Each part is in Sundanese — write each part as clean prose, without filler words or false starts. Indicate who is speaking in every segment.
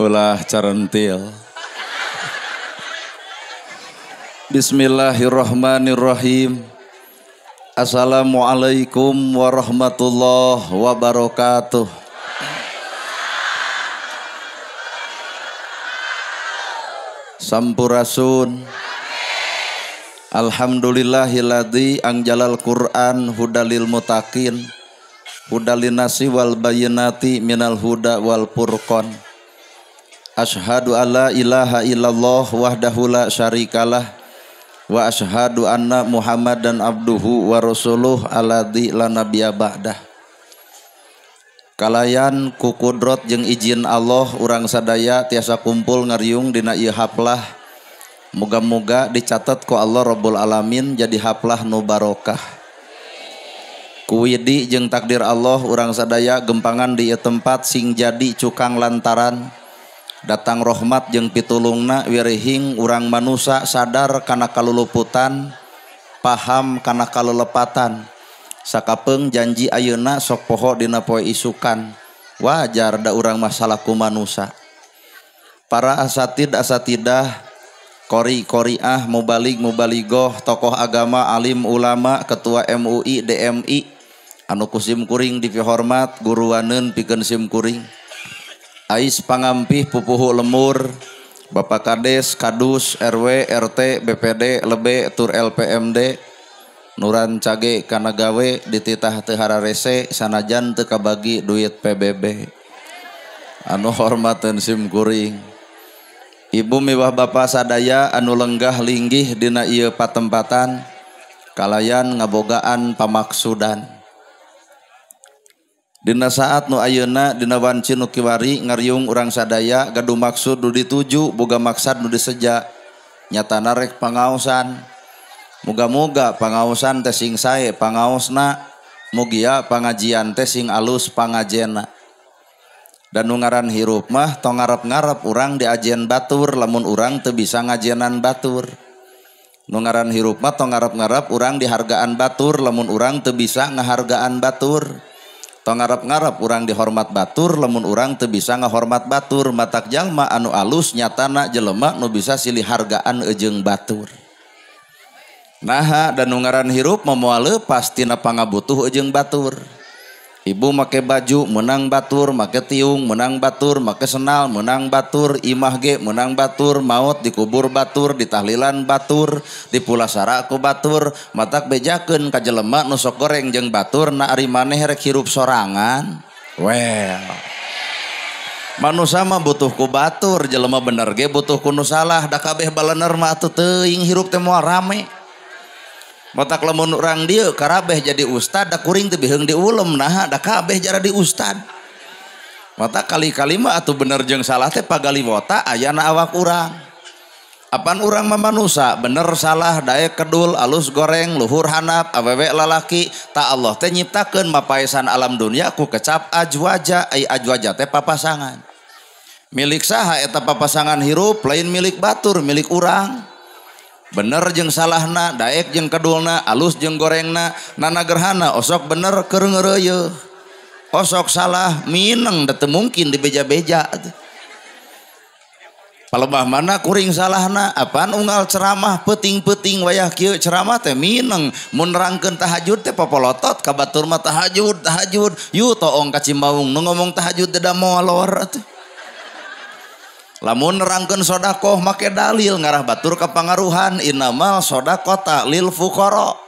Speaker 1: Ulah carentil. Bismillahirrahmanirrahim. Assalamualaikum warahmatullahi wabarakatuh. Sampurasun. Alhamdulillahilladzi anjalal Qur'an hudalil mutaqin hudalin nasi wal bayinati minal huda wal furqan. Asyhadu alla ilaha illallah wahdahu la syarikalah wa asyhadu anna Muhammadan abduhu wa rasuluh alladzi la nabiyya ba'dah. Kalayan ku kudrot jeung izin Allah urang sadaya tiasa kumpul ngariung dina ieu haplah. Moga-moga dicatat ku Allah Rabbul Alamin jadi haplah nu barokah. Kuwidi jeung takdir Allah urang sadaya gempangan di ieu tempat sing jadi cukang lantaran datang rahmat jeung pitulungna wirihing urang manusa sadar kana kaluluputan, paham kana kalulepatan. Sakapeung janji ayeuna sok poho dina poe isukan. Wajar da urang masalah ku manusa. Para asatid asatidah, qori qoriah, mubalig mubaligoh, tokoh agama, alim ulama, ketua MUI, DMI, anu ku sim kuring dipihormat, guruaneun pikeun sim kuring. Ais pangampih pupuhu lemur, Bapak Kades, Kadus, RW, RT, BPD, Lebe, tur LPMD, nuran cage kana gawe dititah teu hararese sanajan teu kabagi duit PBB. Anu hormateun sim kuring. Ibu miwah bapa sadaya anu lenggah linggih dina ieu patempatan kalayan ngabogaan pamaksudan. Dina saat nu ayeuna dina wanci nu kiwari ngariung urang sadaya gaduh maksud nu dituju boga maksad nu diseja nyatana rek pangaosan. Muga-muga pangaosan teh sing sae pangaosna, mugia pangajian teh sing alus pangajena. Dan nu ngaran hirup mah tong ngarep-ngarep urang diajen batur lamun urang teu bisa ngajenan batur. Nu ngaran hirup mah tong ngarep-ngarep urang dihargaan batur lamun urang teu bisa ngahargaan batur. Tong ngarep-ngarep urang dihormat batur lamun urang teu bisa ngahormat batur. Matak jalma anu alus nyatana jelema nu bisa silih hargaan eujeung batur. Naha dan nu ngaran hirup moal leupas tina pangabutuh eujeung batur. Ibu make baju menang batur, make tiung menang batur, make senal menang batur, imah ge menang batur, maut dikubur batur, ditahlilan batur, dipulasara ku batur, matak bejakeun ka jelema nu sok goreng jeung batur na ari maneh rek hirup sorangan. Well, manusa mah butuh ku batur, jelema bener ge butuh ku nu salah, da kabeh balener mah atuh teuing hirup teh moal rame. Matak lamun urang dieu karabeh jadi ustad da kuring teu biheung diulem naha da kabeh jara di ustad. Matak kali-kali mah atuh bener jeung salah teh pagaliwota ayana awak urang. Apan urang mah manusa bener salah daek kedul alus goreng luhur hanap awewe lalaki ta Allah teh nyiptakeun mapaesan alam dunia ku kecap ajwaja ai ajwaja teh papasangan. Milik saha eta papasangan hirup lain milik batur milik urang. Bener jeung salahna, daek jeung kedulna, alus jeung gorengna, nana gerhana, osok bener keur ngeureuyeuh. Osok salah mineng da teu mungkin dibeja-beja. Palebah mana kuring salahna, apaan unggal ceramah peuting-peuting wayah kieu ceramah teh mineng, mun nerangkeun tahajud teh popolotot ka batur mah tahajud, tahajud, yu toong ka Cimaung nu ngomong tahajud teh da molor atuh. Lamun nerangkeun sodakoh make dalil ngarah batur kapangaruhan innamal sodaqota lil fuqara.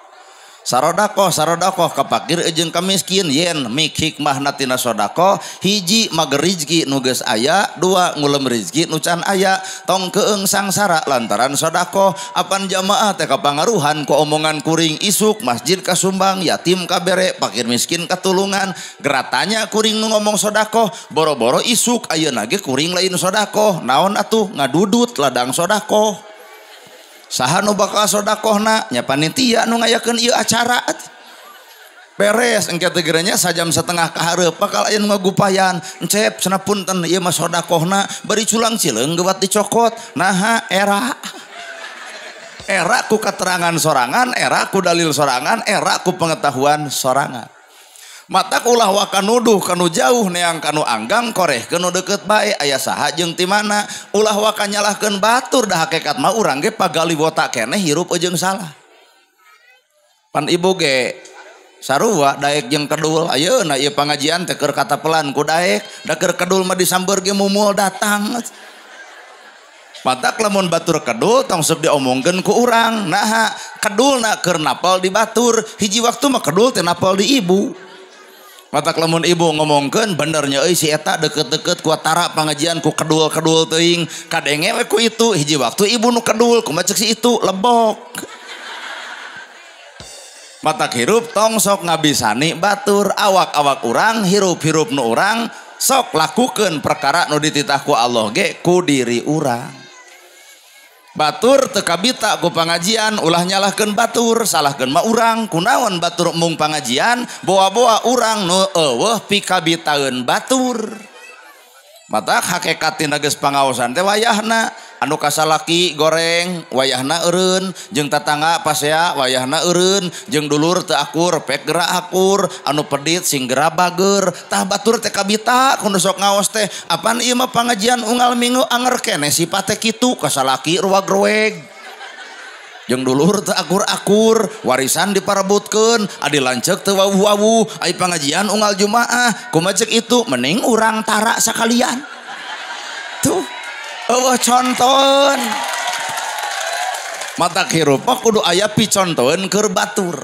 Speaker 1: Sarodakoh sarodakoh ka fakir jeung ka miskin yen mik hikmahna tina sodakoh hiji mager rizki nu geus aya, dua ngulem rizki nu can aya, tong keung sangsara lantaran sodakoh. Apan jamaah teh kapangaruhan ku omongan kuring isuk masjid kasumbang yatim kabere fakir miskin katulungan geratanya kuring nu ngomong sodakoh boro-boro isuk ayeuna ge kuring lain sodakoh naon atuh ngadudut ladang sodakoh. Saha nu bakal sodakohna nya panitia nu ngayakeun ieu acara. Beres engke teh gerenya sajam setengah ka hareup bakal aya nu ngagupayan encep cenah punten ieu mah sodakohna bari culang cileung geuwat dicokot naha era. Era ku keterangan sorangan, era ku dalil sorangan, era ku pengetahuan sorangan. Matak ulah waka nuduh kanu jauh neang kanu anggang koreh kanu deket bae aya saha jeung ti mana. Ulah waka nyalahkeun batur da hakikat mah urang ge pagaliwota keneh hirup jeung salah. Pan ibu ge sarua daek jeung kedul ayeuna ieu pangajian teh keur katapelan ku daek da keur kedul mah disamber ge mumul datang. Matak lamun batur kedul tong sok diomongkeun ku urang. Naha kedulna keur napal di batur, hiji waktu mah kedul teh napal di ibu. Matak lamun ibu ngomongkeun benernya euy si eta deket-deket ku tara pangajian ku kedul-kedul teuing kadenge we ku itu, hiji waktu ibu nu kedul kumaha ceuk si itu lebok. Matak hirup tong sok ngabisani batur, awak-awak urang hirup-hirup nu urang sok lakukeun perkara nu dititah ku Allah ge ku diri urang. Batur teu kabita ku pangajian ulah nyalahkeun batur, salahkeun mah urang. Kunaon batur mung pangajian boa-boa urang nu eueuh pikabitaeun batur. Matak hakikat tina geus pangaosan teh wayahna anu kasalaki goreng wayahna eureun, jeung tatangga pasea wayahna eureun, jeung dulur teu akur pek geura akur, anu pedit sing geura bager. Tah batur teh kabita kudu sok ngaos teh apan ieu mah pangajian unggal minggu anger keneh sifat teh kitu kasalaki ruwag-ruweg, jeung dulur teu akur-akur, warisan diparebutkeun, adi lanceuk teu wawuh-wawuh, ai pangajian unggal Jumaah kumaha ceuk itu mending urang tara sakalian. Tuh eueuh contoeun. Matak hirup mah kudu aya picontoeun keur batur.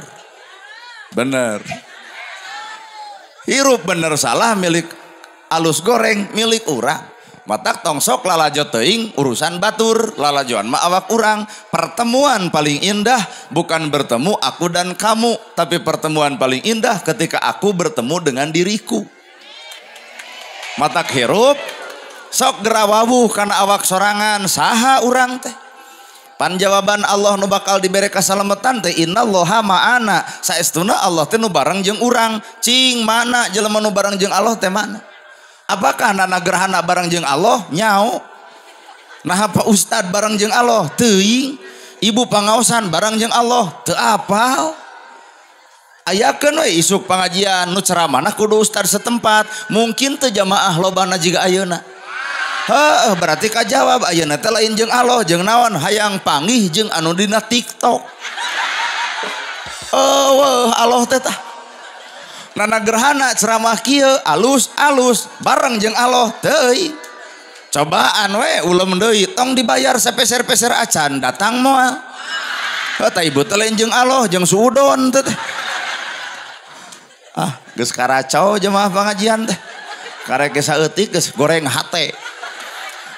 Speaker 1: Bener. Hirup bener salah milik alus goreng milik urang. Matak tong sok lalajo teuing urusan batur, lalajoan mah awak urang. Pertemuan paling indah bukan bertemu aku dan kamu, tapi pertemuan paling indah ketika aku bertemu dengan diriku. Matak hirup sok gerawawuh kana awak sorangan, saha urang teh. Pan jawaban Allah nu bakal dibere kasalametan teh innallaha ma'ana, saestuna Allah teh nu bareng jeung urang. Cing mana jelema nu bareng jeung Allah teh mana? Apakah nana gerhana bareng jeung Allah? Nyao. Nah apa ustad bareng jeung Allah? Teuing. Ibu pangaosan bareng jeung Allah? Teu apal. Ayakeun we isuk pangajian nu ceramahna kudu ustad setempat, mungkin teu jamaah lobana jiga ayeuna. Heuh, berarti kajawab ayeuna teh lain jeung Allah, jeung naon? Hayang panggih jeung anu dina TikTok. Eueuh Allah teh tah. Nana gerhana ceramah kieu alus-alus bareng jeung Allah teuing. Cobaan we ulem deui tong dibayar sapeser-peser acan datang moal. Heuh tah ibu teh lain jeung Allah jeung suudon teh. Ah geus karacau jemaah pangajian teh. Karek saeutik geus goreng hate.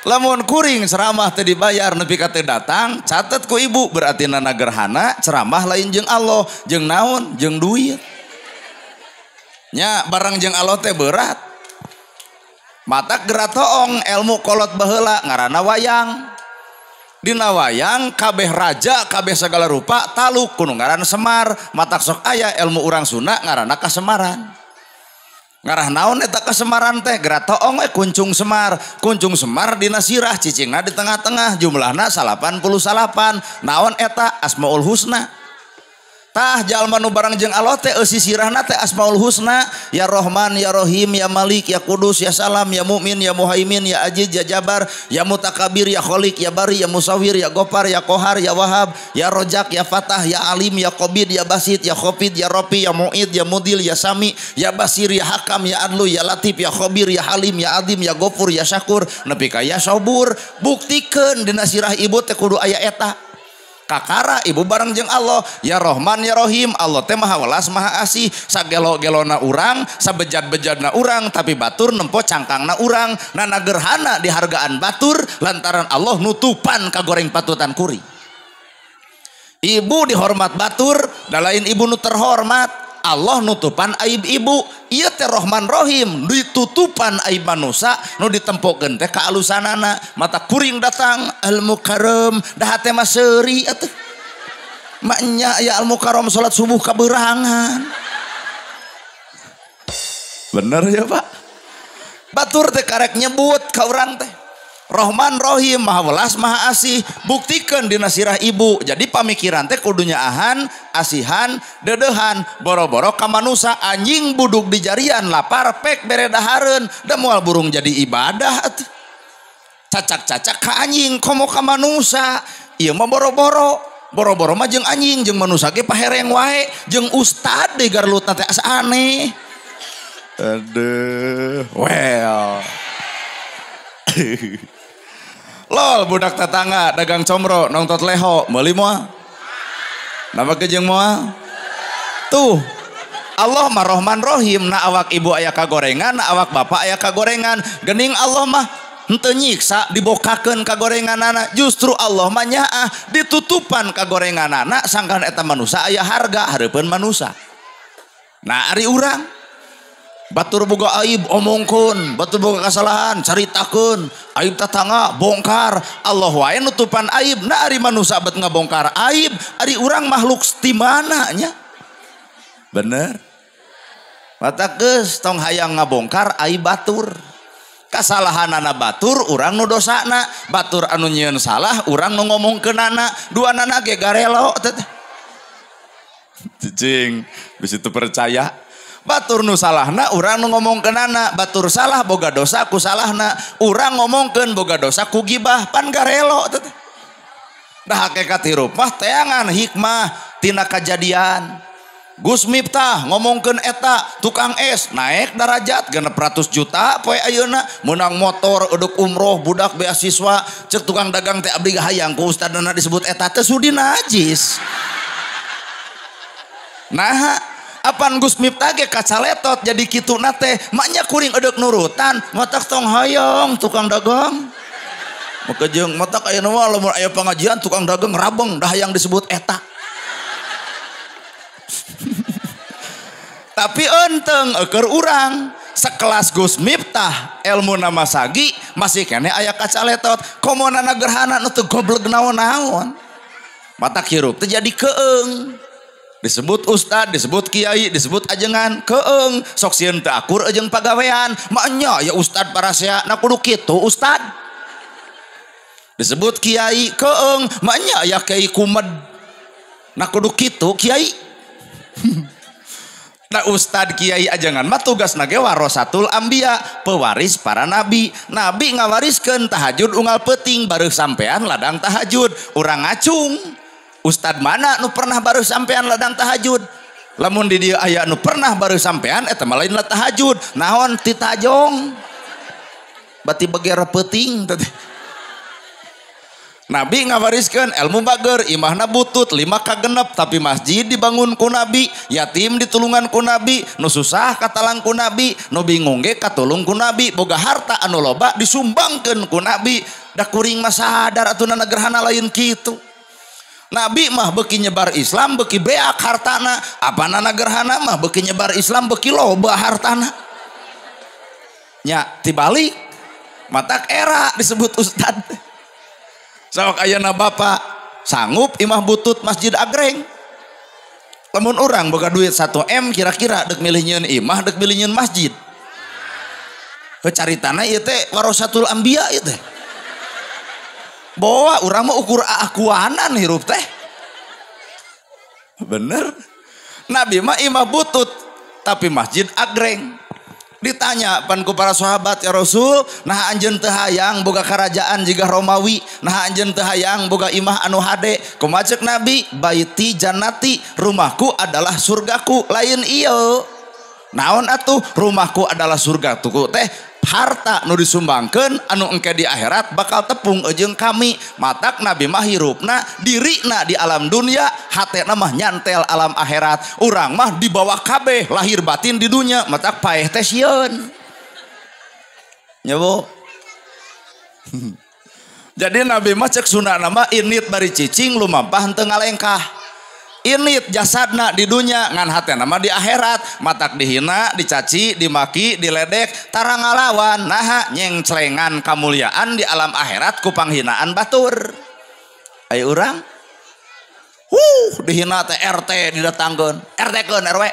Speaker 1: Lamun kuring ceramah teh dibayar nepi ka teu datang, catet ku ibu berarti nana gerhana ceramah lain jeung Allah, jeung naon? Jeung duit. Nya barang jeung Allah teh berat. Matak geura toong ilmu kolot baheula ngaranna wayang. Dina wayang kabeh raja kabeh segala rupa taluk kudu ngaran Semar. Matak sok aya ilmu urang Sunda ngaranna kasemaran. Ngarah naon eta kasemaran teh geura toong we kuncung Semar. Kuncung Semar dina sirah cicingna di tengah-tengah jumlahna 89. Naon eta Asmaul Husna. Tah jalma nu bareng jeung Allah teh eusi sirahna teh Asmaul Husna, ya Rahman, ya Rahim, ya Malik, ya Kudus, ya Salam, ya Mukmin, ya Muhaimin, ya Aziz, ya Jabar, ya Mutakabir, ya Khalik, ya Bari, ya Musawir, ya Gopar, ya Kohar, ya Wahab, ya Rojak, ya Fatah, ya Alim, ya Qabid, ya Basit, ya Khofid, ya Rofi, ya Muid, ya Mudil, ya Sami, ya Basir, ya Hakam, ya Adlu, ya Latif, ya Khobir, ya Halim, ya Adim, ya Gofur, ya Syakur, nepi ka ya Sobur. Buktikeun dina sirah ibu teh kudu aya eta. Kakara ibu bareng jeung Allah, ya Rahman ya Rahim, Allah teh maha welas maha asih, sagelo-gelona urang, sabejad-bejadna urang, tapi batur nempo cangkangna urang, nana gerhana dihargaan batur lantaran Allah nutupan kagoreng patutan kuri. Ibu dihormat batur, da lain ibu nu terhormat. Allah nutupan aib ibu, ieu teh Rahman Rahim, ditutupan aib manusia nu ditempokeun teh kaalusanana, mata kuring datang al mukarram, dah teh mah seuri atuh. Maknya ya al mukarram salat subuh kaberangan. Bener ya Pak? Batur teh karek nyebut ka urang teh. Rohman Rohim, maha welas maha asih, buktikan dina sirah ibu. Jadi pamikiran teh kudu nyaahan, asihan, dedehan, boro-boro ka manusa anjing buduk di jarian lapar pek bere dahareun, da moal burung jadi ibadah atuh. Cacak-cacak ka anjing komo ka manusa. Ieu mah boro-boro, boro-boro mah jeung anjing jeung manusa ge pahereng wae, jeung ustad deui garlutna teh asa aneh. Aduh, well. Lol budak tetangga dagang comro nongtot leho meuli moal. Napa jeung moal? Tuh. Allah mah Rohman Rohim, na awak ibu aya kagorengan, na awak bapak aya kagorengan. Geuning Allah mah henteu nyiksa dibokakeun kagorenganana, justru Allah mah nyaah ditutupan kagorenganana sangkan eta manusa aya harga hareupeun manusa. Nah ari urang batur boga aib omongkeun, batur boga kesalahan caritakeun, aib tetangga bongkar, Allah wae nutupan aib. Nah ari manusa bet ngabongkar aib, ari urang makhluk ti mana nya? Bener. Mata geus tong hayang ngabongkar aib batur. Kasalahanana batur urang nu dosana, batur anu nyieun salah urang nu ngomongkeunana, duanana ge garelo teh. Cicing, bisi teu percaya. Batur nu salahna urang nu ngomongkeunana, batur salah boga dosa ku salahna, urang ngomongkeun boga dosa ku gibah, pan garelo teh. Dah hakikat hirup mah teangan hikmah tina kajadian. Gus Miftah ngomongkeun eta tukang es naik darajat 600 juta poe ayeuna meunang motor eudek umroh budak beasiswa, cek tukang dagang teh abdi hayang ku ustadna disebut eta teh sudi najis. Nah apan Gus Miftah ge kacaletot jadi kituna teh maknya kuring eudek nurutan matak tong hayang tukang dagang. Maka jeung matak ayeuna mah lamun aya pengajian tukang dagang rabeng dah hayang disebut eta. Tapi enteng eukeur urang sekelas Gus Miftah ilmu nama sagi masih keneh aya kacaletot komonana gerhana nu teu gobleg naon-naon. Matak hirup teh jadi keeng. Disebut ustad, disebut kiai, disebut ajengan, keeng sok sieun teu akur jeung pagawean. Maknya ya ustad parasea na kudu kitu ustad. Disebut kiai keeng, maknya ya kiai kumed. Na kudu kitu kiai. Nah ustad kiai ajengan mah tugasna ge warasatul anbiya, pewaris para nabi. Nabi ngawariskeun tahajud unggal peuting bareuh sampean ladang tahajud, urang ngacung. Ustad mana nu pernah baru sampean ladang tahajud? Lamun di dieu aya nu pernah baru sampean eta mah lain lah tahajud. Naon titajong? Bati beger peuting teh. Nabi ngawariskeun ilmu bager, imahna butut 5 kagenep tapi masjid dibangun ku nabi, yatim ditulungan ku nabi, nu susah katalang ku nabi, nu bingung ge katulung ku nabi, boga harta anu loba disumbangkeun ku nabi. Da kuring mah sadar atuh gerhana lain kitu. Nabi mah beuki nyebar Islam beuki beak hartana, apanana gerhana mah beuki nyebar Islam beuki loba hartana. Nya tibalik matak era disebut ustad. Sok ayeuna bapak sanggup imah butut masjid agreng. Lamun urang boga duit 1 M kira-kira dek milih nyieun imah dek milih nyieun masjid. Heuh caritana ieu teh warasatul anbiya ieu teh. Bawa urang mah ukur akuanan hirup teh. Bener. Nabi mah imah butut tapi masjid agreng. Ditanya pan ku para sahabat, ya Rasul, nah anjeun teu hayang boga kerajaan jiga Romawi, nah anjeun teu hayang boga imah anu hade. Kumaha ceuk Nabi? Baiti jannati, rumahku adalah surgaku, lain ieu. Naon atuh rumahku adalah surga tuku teh harta nu disumbangkeun anu engke di akhirat bakal tepung jeung kami. Matak Nabi mah hirupna dirina di alam dunia, hatena mah nyantel alam akhirat. Urang mah dibawa kabeh lahir batin di dunia, matak paeh teh sieun. Nya Bu. Jadi Nabi mah cek sunahna mah init bari cicing lumampah henteu ngalengkah. Init jasadna di dunia ngan hatena mah di akhirat. Matak dihina, dicaci, dimaki, diledek, tara ngalawan. Naha nyengclengan kamuliaan di alam akhirat ku panghinaan batur. Ayo urang dihina teh RT didatangkeun, RT keun RW.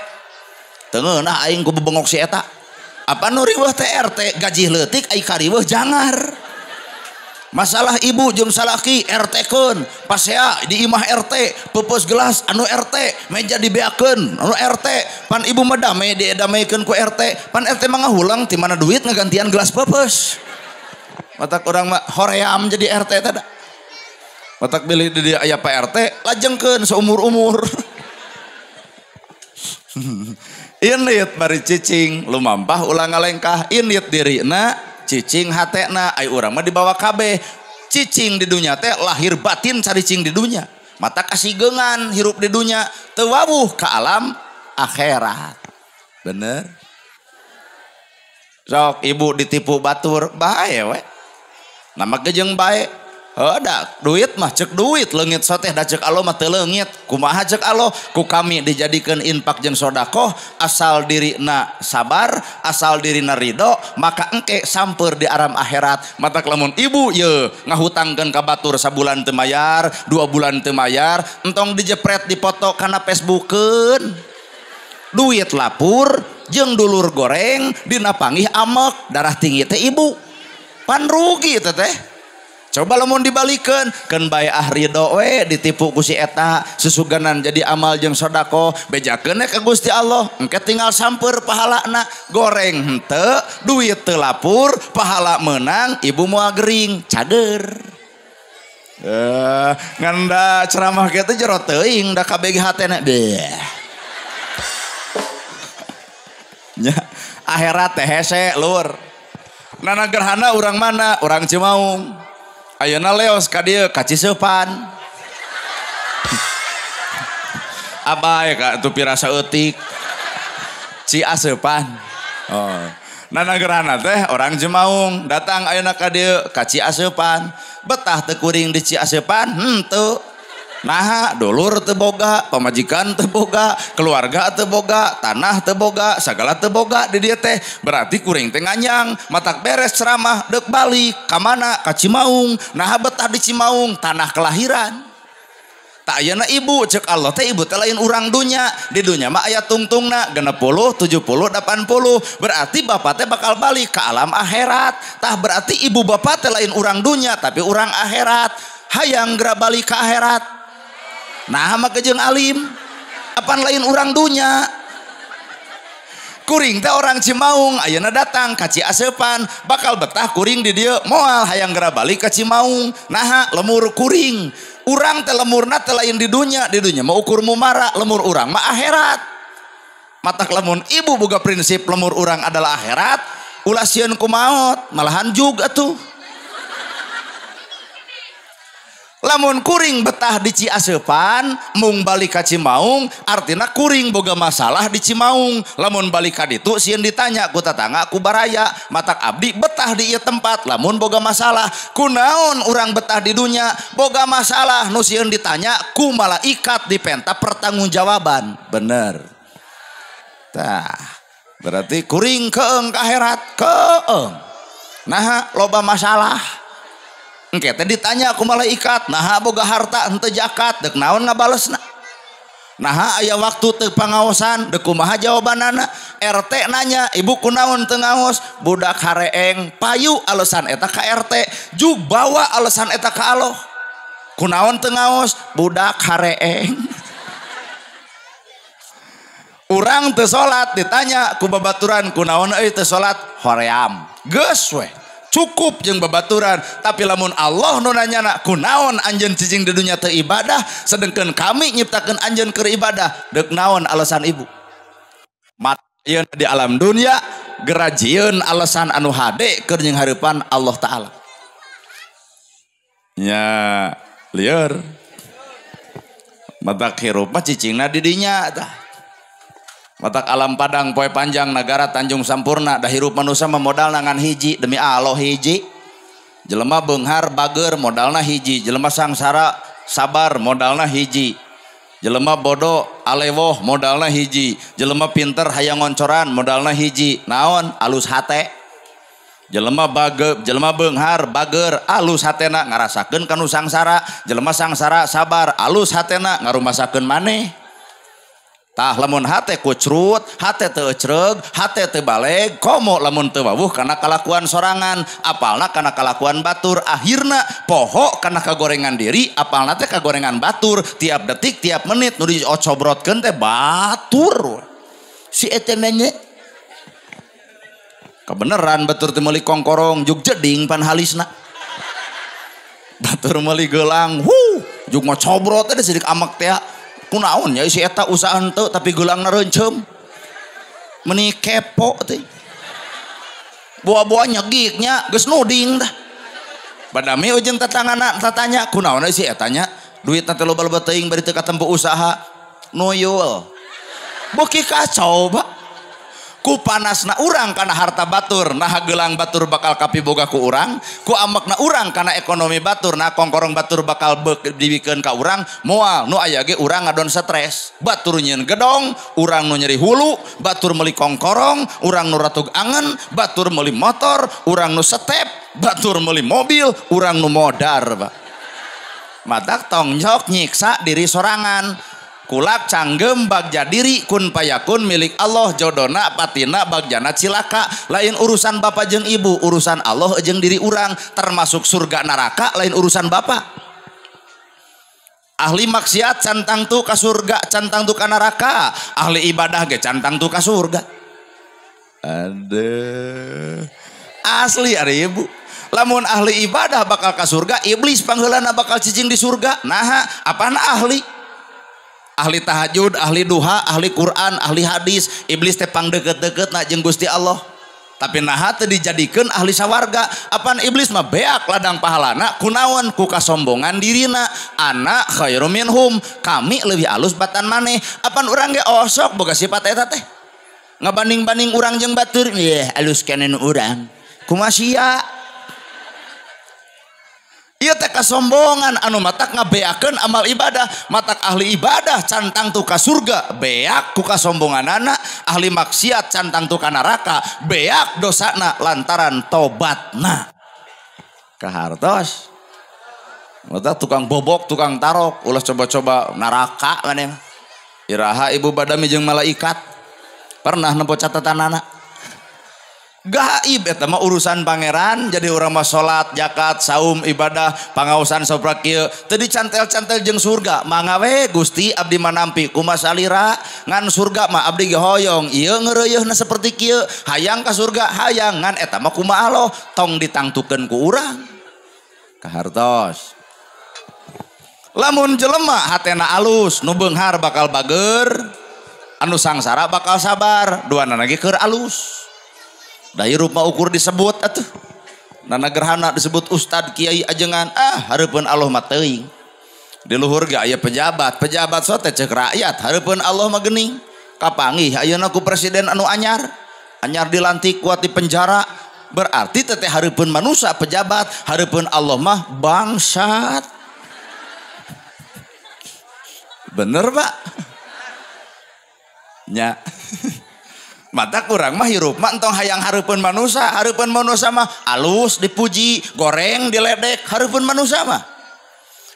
Speaker 1: Teu ngeunah aing ku bebengok si eta. Apa nu riweuh teh RT gaji leutik ai kariweuh jangar. Masalah ibu jeung salaki RT-keun, pasea di imah RT, peupeus gelas anu RT, meja dibeakeun anu RT, pan ibu mah dame diedamekeun ku RT, pan RT mah ngahulang ti mana duit ngagantian gelas peupeus. Matak urang mah hoream jadi RT teh da. Matak bilih di dieu aya Pak RT lajengkeun seumur-umur. Init bari cicing lumampah ulah ngalengkah, init dirina cicing hatena, ai urang mah dibawa kabeh. Cicing di dunya teh lahir batin caricing di dunya, mata kasigeungan hirup di dunya teu wawuh ka alam akhirat. Bener sok ibu ditipu batur bae we, nama ge jeung bae. Heuh da duit mah cek duit leungit soteh da cek Allah mah teu leungit. Kumaha cek Allah ku kami dijadikeun infak jeung sedekah, asal dirina sabar, asal dirina ridho, maka engke samper di alam akhirat. Matak lamun ibu ye ngahutangkeun ka batur sabulan teu mayar, 2 bulan teu mayar, entong dijepret dipoto kana Facebookeun. Duit lapur jeung dulur goreng dina panggih amek darah tinggi teh ibu. Pan rugi teh teh. Coba lamun dibalikeun keun bae ah ridho we ditipu ku si eta susuganan jadi amal jeung sedekah bejakeun ka Gusti Allah engke tinggal samper pahalana, goreng henteu duit teu lapur pahala meunang ibu moal gering cager. Ngan da ceramah kieu teh jero teuing da kabeh hatena deh. Nya akhirat teh hese lur. Nana gerhana urang mana? Urang Cimaung. Ayeuna leos ka dieu ka Ciseupan. Abai ka atuh pirasa eutik. Ciaseupan. Oh. Nana gerhana teh orang Cimaung datang ayeuna ka dieu ka Ciaseupan. Betah teu kuring di Ciaseupan? Henteu. Naha dulur teu boga, pamajikan teu boga, keluarga teu boga, tanah teu boga, sagala teu boga di dieu teh. Berarti kuring teh nganyang, matak beres ceramah deuk balik ka mana? Ka Cimaung. Naha betah di Cimaung, tanah kelahiran. Tak ayeuna ibu cek Allah teh ibu teh lain urang dunya, di dunya mah aya tungtungna 60, 70, 80. Berarti bapak teh bakal balik ke alam akhirat. Tah berarti ibu bapak teh lain urang dunya tapi urang akhirat. Hayang geura balik ka akhirat. Nah mah jeung alim apan lain urang dunya. Kuring teh orang Cimaung ayeuna datang ka Ciaseupan bakal betah kuring di dieu moal hayang geura balik ka Cimaung. Naha lemur kuring. Urang teh lemurna teh lain di dunya, di dunya mah ukur mumara, lemur urang mah akhirat. Matak lamun ibu boga prinsip lemur urang adalah akhirat, ulah sieun ku maot, malahan juga tuh. Lamun kuring betah di Ciaseupan mung balik ka Cimaung artina kuring boga masalah di Cimaung. Lamun balik ka ditu sieun ditanya ku tatangga ku baraya, matak abdi betah di ieu tempat lamun boga masalah. Kunaon urang betah di dunya boga masalah nu sieun ditanya ku malaikat dipenta pertanggungjawaban. Bener tah berarti kuring keeng ka akhirat keeng. Naha loba masalah. Engke teh ditanya ku malaikat, naha boga harta henteu zakat, deuk naon ngabalesna? Naha aya waktu teu pangaosan, deuk kumaha jawabanana? RT nanya, ibu kunaon teu ngaos? Budak hareeng payu alasan eta ka RT, jug bawa alasan eta ka Allah. Kunaon teu ngaos? Budak hareeng. Urang teu salat ditanya ku babaturan kunaon euy teu salat? Hoream. Geus weh. Cukup jeung babaturan, tapi lamun Allah nu nanyana kunaon anjeun cicing di dunya teu ibadah, sedengkeun kami nyiptakeun anjeun keur ibadah, deuk naon alasan ibu? Mata yeun di alam dunia gerajieun alasan anu hade keur jeung hareupan Allah Taala. Nya lieur. Matak hirup mah cicingna di dinya tah. Matak alam padang poe panjang nagara Tanjung Sampurna dah hirup manusia mah modalna ngan hiji demi Allah hiji. Jelema beunghar bager modalna hiji, jelema sangsara sabar modalna hiji. Jelema bodoh alewoh modalna hiji, jelema pinter hayang ngoncoran modalna hiji. Naon? Alus hate. Jelema bage, jelema beunghar bager alus hatena ngarasakeun kanu sangsara, jelema sangsara sabar alus hatena ngarumasakeun maneh. Tah lamun hate kucrut, hate teu ecreug, hate teu baleg, komo lamun teu wawuh kana kalakuan sorangan, apalna kana kalakuan batur, akhirna poho kana kagorengan diri, apalna teh kagorengan batur, tiap detik, tiap menit nu diocobrotkeun teh batur. Si eta mah nya. Kabeneran batur teh meuli kongkorong juk jeding pan halisna. Batur meuli gelang, huh, juk ngocobrot teh sidik amek teh. Kunaon nya si eta usaha henteu tapi geulangna reuncem. Meuni kepo teh. Buah-buah nyegik nya geus nuding tah. Badami ujung tetangana tatanya kunaon si eta nya duitna teh loba-loba teuing bari teu katempo usaha nuyul. Beuki kacau Pak. Ku panasna urang kana harta batur, nah gelang batur bakal kapiboga ku urang, ku amekna urang kana ekonomi batur, nah kongkorong batur bakal dibikeun ka urang, moal nu aya ge urang ngadon stres. Batur nyieun gedong, urang nu nyeri hulu, batur meuli kongkorong, urang nu ratug angen, batur meuli motor, urang nu setep, batur meuli mobil, urang nu modar, Pak. Matak tong jok nyiksa diri sorangan. Kulak canggem bagja diri kun payakun milik Allah jodona patina bagjana cilaka lain urusan bapak jeung ibu urusan Allah jeung diri urang termasuk surga neraka lain urusan bapak. Ahli maksiat cantang tu ka surga cantang tu ka neraka, ahli ibadah ge cantang tu ka surga. Aduh asli ari ibu lamun ahli ibadah bakal ka surga, iblis pangheulana bakal cicing di surga. Naha apaan ahli? Ahli tahajud, ahli duha, ahli Quran, ahli hadis, iblis teh pang deket-deket na jeung Gusti Allah. Tapi naha teu dijadikeun ahli sawarga. Apaan iblis mah beak ladang pahalana kunaon ku kasombongan dirina. Ana khairum minhum, kami leuwih alus batan maneh. Apaan urang ge osok boga sifat eta teh. Ngabanding-banding urang jeung batur, yeh alus keneh nu urang. Kumaha sia? Ieu teh kasombongan anu matak ngabeakeun amal ibadah, matak ahli ibadah cantang tu ka surga, beak ku kasombonganana, ahli maksiat cantang tu ka neraka, beak dosana lantaran tobatna. Kahartos. Mata tukang bobok, tukang tarok, ulah coba-coba neraka maneh. Iraha ibu badami jeung malaikat. Pernah nempo catatanana. Gaib eta mah urusan pangeran, jadi urang mah salat, zakat, saum, ibadah, pangaosan soprak kieu teu dicantel-cantel jeung surga. Mangga we Gusti abdi mah nampi kumaha salira ngan surga mah abdi ge hoyong ieu ngeureuyeuhna saperti kieu, hayang ka surga hayang ngan eta mah kumaha Allah tong ditangtukeun ku urang. Kahartos. Lamun jelema hatena alus, nu beunghar bakal bager, anu sangsara bakal sabar, duanana ge keur alus. Da hirup mah ukur disebut atuh. Nana gerhana disebut ustad kiai ajengan, ah hareupeun Allah mah teuing. Di luhur ge aya pejabat, pejabat sote ceuk rakyat, hareupeun Allah mah geuning. Kapanggih ayeuna ku presiden anu anyar, anyar dilantik kuat di penjara, berarti teteh hareupeun manusia pejabat, hareupeun Allah mah bangsat. Bener, Pak? Nya. Mata kurang mah hirup mah entong hayang hareupeun manusia, hareupeun manusia mah alus dipuji, goreng diledek, hareupeun manusia mah.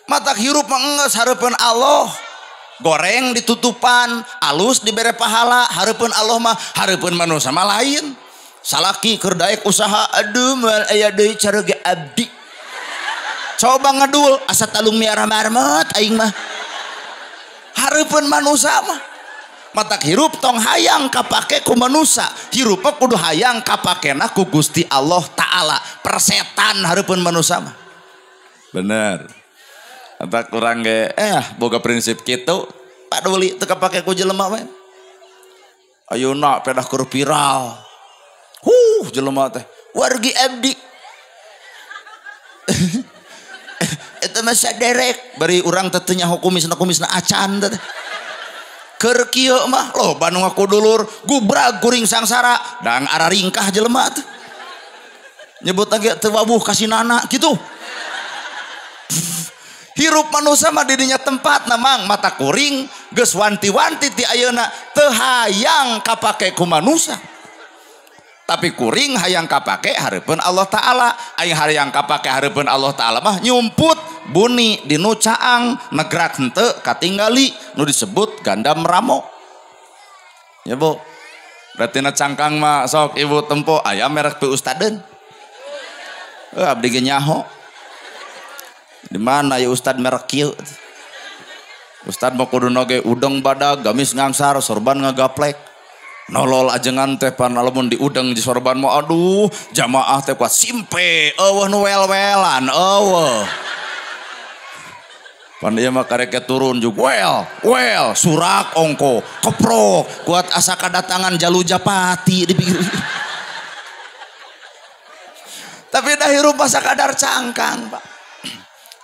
Speaker 1: Mata hirup mah enggeus hareupeun Allah, goreng ditutupan, alus dibere pahala, hareupeun Allah mah, hareupeun manusia mah lain. Salaki keur daek usaha, aduh moal aya deui cara ge abdi. Coba ngedul asa talung miara marmot aing mah. Hareupeun manusia mah. Matak hirup tong hayang kapake ku manusia, hirup kudu hayang kapakena ku Gusti Allah Ta'ala, persetan hareupeun manusia mah. Bener. Matak urang ge boga prinsip kitu, paduli teu kapake ku jelema we. Ayeuna pedah keur viral. Huh, jelema teh wargi abdi. Eta mah saderek, bari urang teh teu nyaho kumisna-kumisna acan teh. Keur kieu mah loba nu ngaku dulur gubrag kuring sangsara dang araringkah jelema teh nyebut lagi teu wabuh kasinana kitu. Hirup manusia mah didinya tempat namang mata kuring geus wanti-wanti ti ayeuna teu hayang kapake ku manusia, tapi kuring hayang kapake hareupeun Allah Ta'ala. Aing hayang kapake hareupeun Allah Ta'ala mah nyumput buni dinu caang negrak henteu katinggali nu disebut ganda meramo. Ya Bu, berarti na cangkang mah sok ibu tempo aya merek pi ustadeun. Abdi ge nyaho. Di mana ya ustad merek kieu? Ustad mah kuduna ge udeng badag, gamis ngangsar, sorban ngagaplek. Nolol ajengan teh pan lamun diudeng di sorban mah aduh, jamaah teh kuat simpe, eueuh nu wel-welan, eueuh. Pan ieu mah karek turun juga wel, surak ongko, keprok, kuat asa kadatangan jalu japati dipikir. Tapi dah hirup asa kadar cangkang, Pak.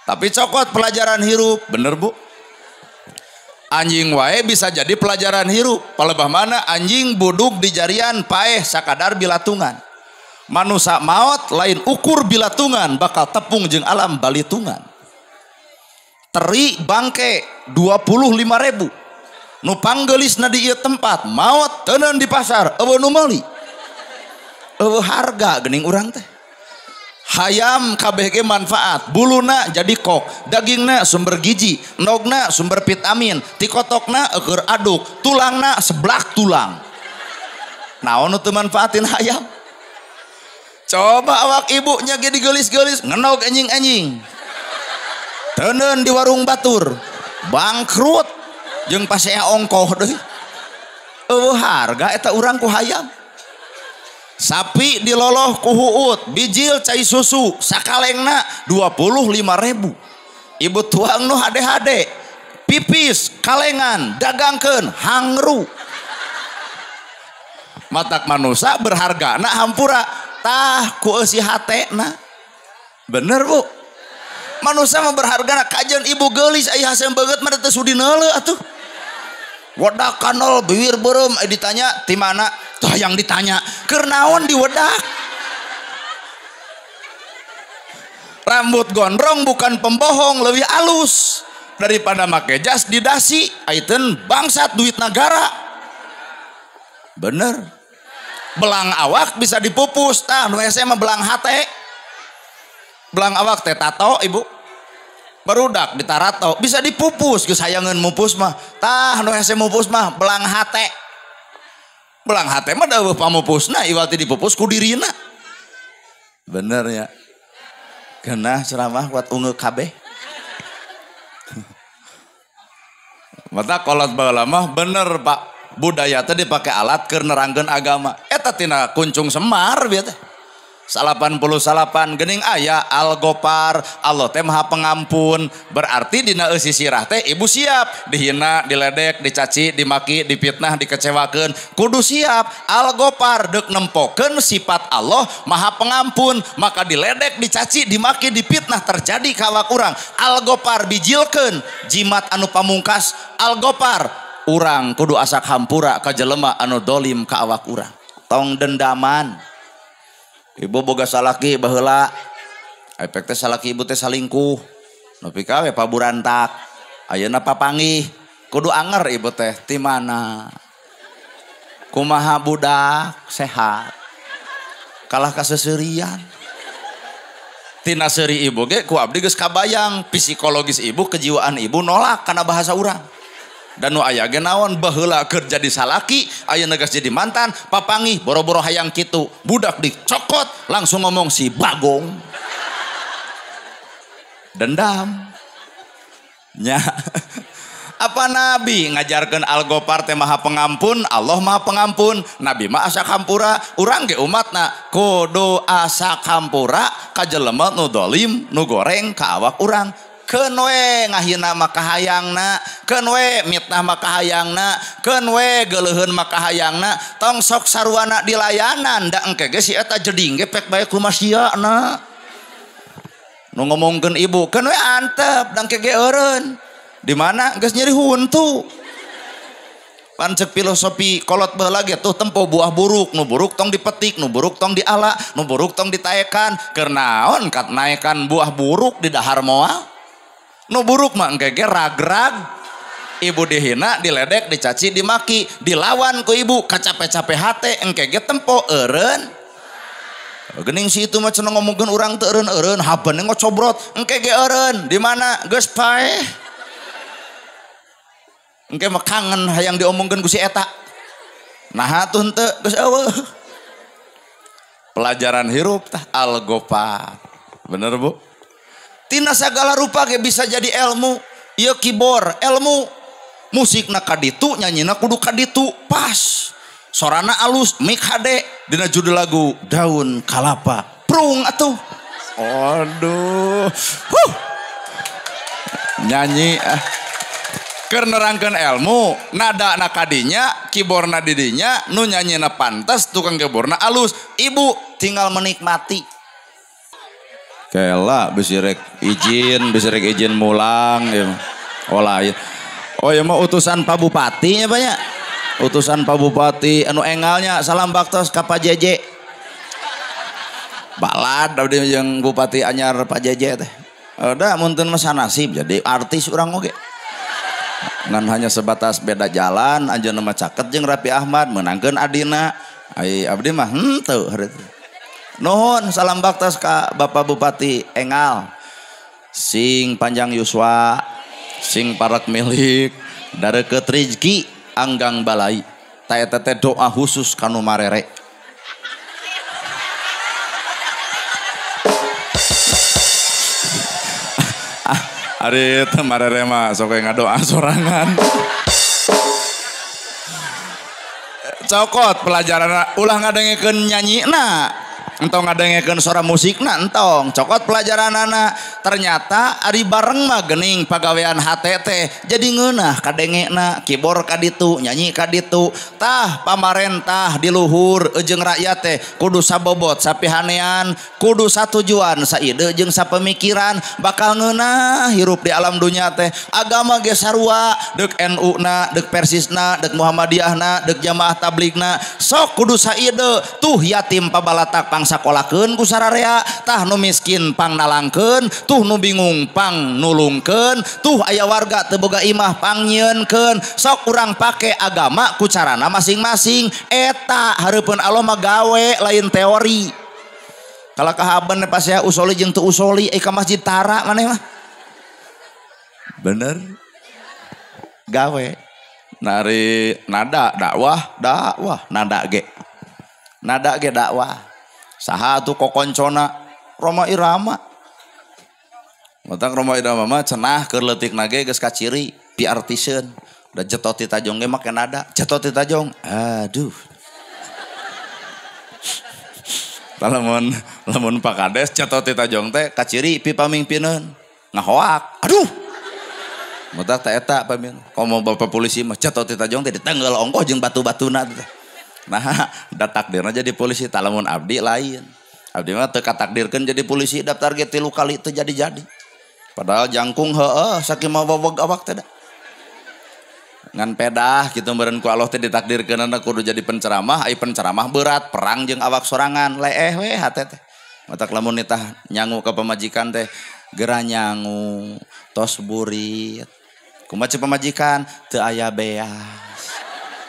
Speaker 1: Tapi cokot pelajaran hirup, bener Bu? Anjing wae bisa jadi pelajaran hirup. Palebah mana anjing buduk di jarian paeh sakadar bilatungan. Manusa maot lain ukur bilatungan bakal tepung jeung alam balitungan. Teri bangke 25.000. Nu panggelisna di ieu tempat maot teuneun di pasar eueuh nu meuli. Eueuh harga geuning urang teh. Hayam kabeh ge manfaat, buluna jadi kok, dagingna sumber gizi, endogna sumber vitamin, tikotokna eueur aduk, tulangna seblak tulang. Naon nu teu manfaatin hayam? Coba awak ibunya ge digelis-gelis ngenog anjing-anjing. Teuneun di warung batur, bangkrut jeung pasea ongkoh deui. Eueuh harga eta urang ku hayam. Sapi diloloh ku huut, bijil cai susu, sakalengna 25.000. Ibu tuang nu hade-hade, pipis, kalengan, dagangkeun, hangru. Matak manusa berharga na hampura, tah ku eusi hatena. Bener Bu? Manusa mah berharga na kajeun ibu geulis aya hasem beungeut mah teu sudi neuleuh atuh. Wedak kanol bibir beureum ditanya ti mana? Tuh yang ditanya, keur naon diwedak? Rambut gondrong bukan pembohong, lebih alus daripada make jas di dasi, aiteun bangsat duit negara. Bener. Belang awak bisa dipupus, tah nu hese mah belang hate. Belang awak teh tato ibu. Barudak ditarato bisa dipupus, geus hayangeun mupus mah. Tah nu hese mupus mah belang hate. Belang hate mah da eueuh pamupusna iwal ti dipupus ku dirina. Bener ya. Genah ceramah kuat ungeuk kabeh. Mata kolot baheula mah bener Pak, budaya teh dipake alat keur nerangkeun agama. Eta tina kuncung Semar bieu teh. 89 geuning aya Al-Gopar, Allah teh Maha Pengampun. Berarti dina eusi sirah teh ibu siap dihina, diledek, dicaci, dimaki, dipitnah, dikecewakeun. Kudu siap Al-Gopar deuk nempokeun sifat Allah Maha Pengampun, maka diledek, dicaci, dimaki, dipitnah terjadi ka awak urang. Al-Gopar bijilkeun jimat anu pamungkas. Al-Gopar urang kudu asak hampura ka jelema anu dolim ka awak urang. Tong dendaman. Ibu boga salaki baheula, efek teh salaki ibu teh salingkuh, nepi ka we paburantak, ayeuna papanggih, kudu anger ibu teh ti mana? Kumaha budak sehat, kalah kaseseurian. Tina seuri ibu ge ku abdi geus kabayang psikologis ibu, kejiwaan ibu nolak kana bahasa urang. Dan nu aya ge naon baheula keur jadi salaki ayeuna geus jadi mantan papanggih boro-boro hayang kitu budak dicokot langsung ngomong si bagong dendam nya. Apa nabi ngajarkeun Al-Gopar teh Maha Pengampun, Allah Maha Pengampun, nabi mah asa hampura, urang ge umatna kudu asa hampura ka jelema nu dolim nu goreng ka awak urang. Keun we ngahina maka hayangna, keun we mitnah maka hayangna, keun we geuleuheun maka hayangna, tong sok saruana dilayanan da engke ge si eta jeding ge pek bae kumaha sia-na. Nu ngomongkeun ibu, keun we antep da engke ge eureun. Di mana geus nyeri huntu. Pan ceuk filosofi kolot baheula ge tuh tempo buah buruk, nu buruk tong dipetik, nu buruk tong diala, nu buruk tong ditaekan. Keur naon kat naekan buah buruk di dahar moal? Nu buruk mah engke ge rag-rag. Ibu dihina, diledek, dicaci, dimaki, dilawan ku ibu, kacape-cape hate engke ge tempo eureun. Geuning si itu mah cenah ngomongkeun urang teu eureun-eureun, habeun ngocobrot, engke ge eureun. Di mana geus paeh. Engke mah kangen hayang diomongkeun ku si eta. Nah atuh henteu geus eueuh. Pelajaran hirup tah al-gofar. Bener Bu? Tina sagala rupa ge bisa jadi ilmu. Ieu keyboard ilmu. Musikna kaditu, nyanyina kudu kaditu, pas. Sorana alus, mic HD dina judul lagu Daun Kalapa. Prung atuh. Aduh. Huh. Nyanyi keur nerangkeun ilmu, nada na kadinya, keyboardna didinya, nu nyanyina pantas, tukang keyboardna alus. Ibu tinggal menikmati. Kela bisi rek izin mulang ya. Oh lain. Oh ya mah utusan Pak Bupati nya banyak. Utusan Pak Bupati anu engalnya salam baktos ka Pak JJ. Balad abdi jeung Bupati anyar Pak JJ teh. Udah mun teu mah sanasib jadi artis urang oge. Ngan hanya sebatas beda jalan anjeunna mah caket jeung Raffi Ahmad meunangkeun adina. Ai abdi mah henteu hareup. Nuhun salam baktos ka Bapak Bupati Engal. Sing panjang yuswa, sing parak milik, dareukeut rezeki anggang balai. Ta eta teh doa khusus kanu marere. Ari teh marere mah sok ngadoa sorangan. Cokot pelajaran ulah ngadengekeun nyanyina. Entong ngadengekeun suara musikna entong, cokot pelajaranana. Ternyata ari bareng mah geuning pagawean HTT jadi ngeunah kadengena, keyboard kaditu, nyanyi kaditu. Tah pamarentah di luhur jeung rakyat teh kudu sabobot sapihanean, kudu satujuan saide jeung sapemikiran bakal ngeunah hirup di alam dunya teh. Agama ge sarua, deuk NU na, deuk Persisna, deuk Muhammadiyahna, deuk jamaah tabligna, sok kudu saide. Tuh yatim pabalatak pang sakolakeun ku sararea, tah nu miskin pang nalangkeun, tuh nu bingung pang nulungkeun, tuh aya warga teu boga imah pang nyieunkeun. Sok urang pake agama ku carana masing-masing. Eta hareupeun Allah mah gawe lain teori. Kalau kahaban pas ya usoli jeung teu usoli ka masjid tara maneh mah. Bener? Gawe. Nari nada dakwah, dakwah nada ge. Nada ge dakwah. Saha tuh kokoncona Roma Irama. Matang Roma Irama mah cenah keur leutik nage geus kaciri pi artiseun. Da jetot ti tajong ge make nada, jetot ti tajong. Aduh. Lamun lamun Pak Kades jetot ti tajong teh kaciri pi pamingpineun. Ngahoak. Aduh. Matak teh eta pamingpin. Komo bapak polisi mah jetot ti tajong teh ditenggeul ongkoh jeung batu-batuna teh. Nah, da takdirna jadi polisi, talamun abdi lain. Abdi mah teu katakdirkeun jadi polisi, daftar ge 3 kali teu jadi-jadi. Padahal jangkung heueuh saking mawaweg awak teh da. Ngan pedah kitu meureun ku Allah teh ditakdirkeunana kudu jadi penceramah, ai penceramah berat, perang jeung awak sorangan, leeh we hate teh. Matak lamun nitah nyangu ka pamajikan teh geura nyangu, tos burit. Kumaha ceuk pamajikan teu aya beas.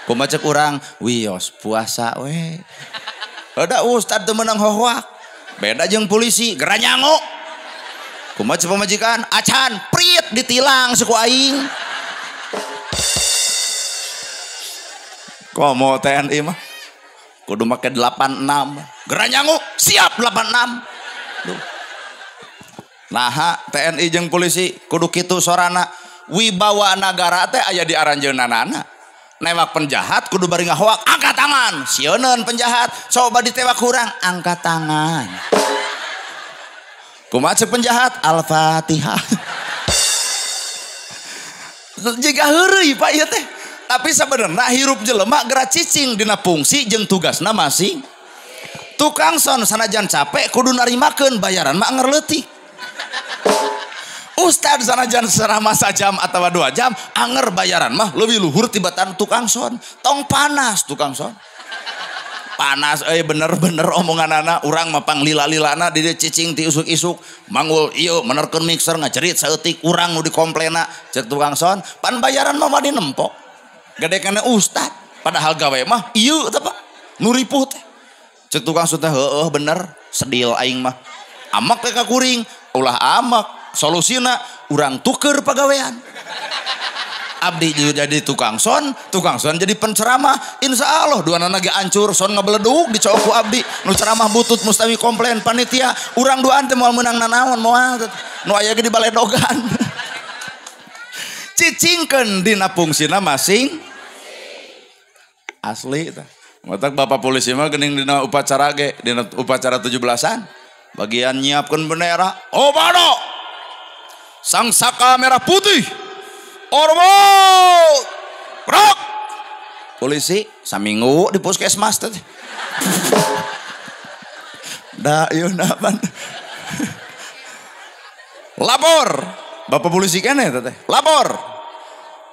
Speaker 1: Kumaha ceuk urang wios puasa we. Ada ustad teu meunang hohoak. Beda jeung polisi geura nyangu. Kumaha ceuk pamajikan acan prit ditilang suku aing. Komo TNI mah kudu make 86. Geura nyangu siap 86. Duh. Naha TNI jeung polisi kudu kitu sorana. Wibawa nagara teh aya di aranjeunanana. Newak penjahat kudu bari ngahoak angkat tangan, sieuneun penjahat coba ditewak kurang angkat tangan. Kumaha ceuk penjahat Al-Fatihah. Jiga heureuy Pak ieu teh. Tapi sabenerna hirup jelema geura cicing dina fungsi jeung tugasna masing. Tukang son sanajan capek kudu narimakeun bayaran mah anger leutik. Ustad sanajan selama sajam atau 2 jam anger bayaran mah lebih luhur tibatan tukang son. Tong panas tukang son. Panas euy bener-bener omonganana urang mah panglila-lilana di dieu cicing ti isuk-isuk manggul ieu menerkeun mixer ngacerit saeutik urang nu dikomplena cek tukang son pan bayaran mah wani nempok. Gede kana ustad padahal gawe mah ieu teh Pak nu ripuh teh. Cek tukang son teh heueuh bener sedil aing mah. Amak teh ka kuring ulah amak. Solusina urang tuker pagawean. Abdi jadi tukang son jadi penceramah. Insya Allah dua nana ge ancur, son ngebeleduk dicokok ku abdi. Nu ceramah butut mustami komplain panitia, urang duaan teh moal meunang nanaon moal. Nu aya ge di baledogan. Cicingkeun dina fungsina masing asli tah. Matak bapak polisi mah geuning dina upacara ge, dina upacara 17-an bagian nyiapkeun bendera, obado sang saka merah putih. Ormo rok polisi saminggu di puskesmas teh. Da ieu napan. Lapor bapak polisi keneh teh. Lapor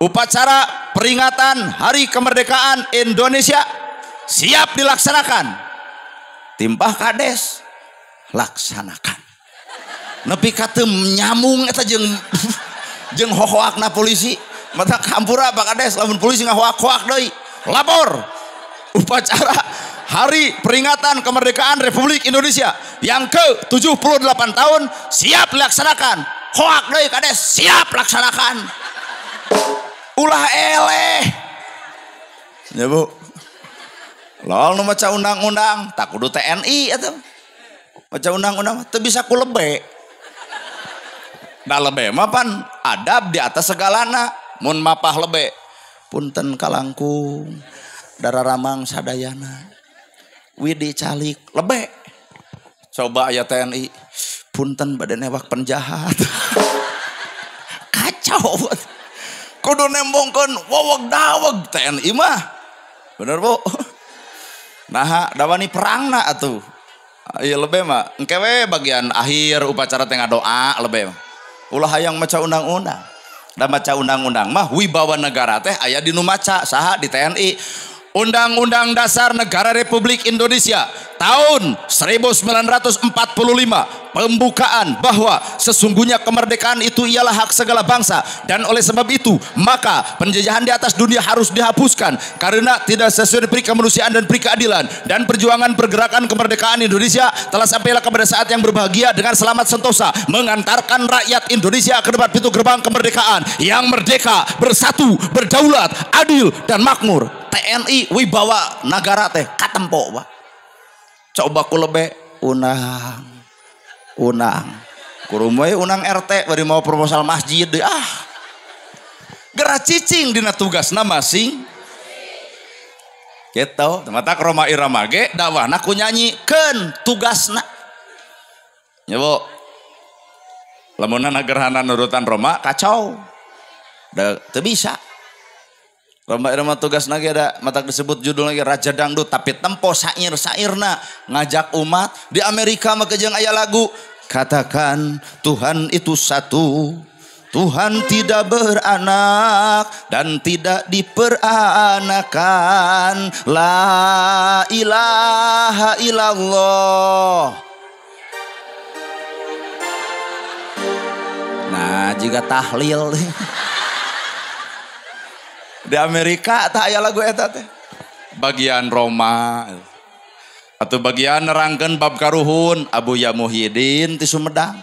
Speaker 1: upacara peringatan Hari Kemerdekaan Indonesia siap dilaksanakan. Timpah kades laksanakan. Nepi ka teu nyamung eta jeung jeung hohoakna polisi. Mata hampura Pak Kades lamun polisi ngahoak-hoak deui. Lapor upacara Hari Peringatan Kemerdekaan Republik Indonesia yang ke-78 tahun siap dilaksanakan. Hoak deui Kades, siap laksanakan. Ulah eleh. Ya Bu. Lol nu maca undang-undang tak kudu TNI atuh. Maca undang-undang teu bisa ku lebe. Da lebe mah pan adab di atas segalana. Mun mapah lebe punten kalangkung dararamang sadayana widi calik lebe. Coba aya TNI punten bade newak penjahat. Kacau. Kudu nembongkeun wowog daweg TNI mah. Bener Bu? Nah, dawani perangna atuh. Ieu lebe mah engke we bagian akhir upacara teh ngadoa lebe mah. Ulah hayang maca undang-undang. Da maca undang-undang mah wibawa negara teh aya di nu maca saha di TNI. Undang-Undang Dasar Negara Republik Indonesia tahun 1945 pembukaan bahwa sesungguhnya kemerdekaan itu ialah hak segala bangsa dan oleh sebab itu maka penjajahan di atas dunia harus dihapuskan karena tidak sesuai peri kemanusiaan dan peri keadilan dan perjuangan pergerakan kemerdekaan Indonesia telah sampailah kepada saat yang berbahagia dengan selamat sentosa mengantarkan rakyat Indonesia ke depan pintu gerbang kemerdekaan yang merdeka, bersatu, berdaulat, adil dan makmur. TNI wibawa nagara teh katempo Pak. Coba ku lebe unang unang kurumoy unang RT bari mau proposal masjid deh ah. Gerah cicing dina tugasna masing gitu. Matak Rhoma Irama ge dakwahna ku nyanyikeun tugasna. Nya Bu. Lamunna gerhana nurutan Roma kacau. Da teu bisa. Rhoma Irama tugas lagi ada matak disebut judul lagi Raja Dangdut tapi tempo sair-sairna ngajak umat di Amerika mah jeung aya lagu katakan Tuhan itu satu, Tuhan tidak beranak dan tidak diperanakan, la ilaha illallah. Nah jika tahlil di Amerika tak aya lagu eta teh. Bagian Roma atau bagian nerangkeun bab karuhun Abuya Muhyiddin ti Sumedang.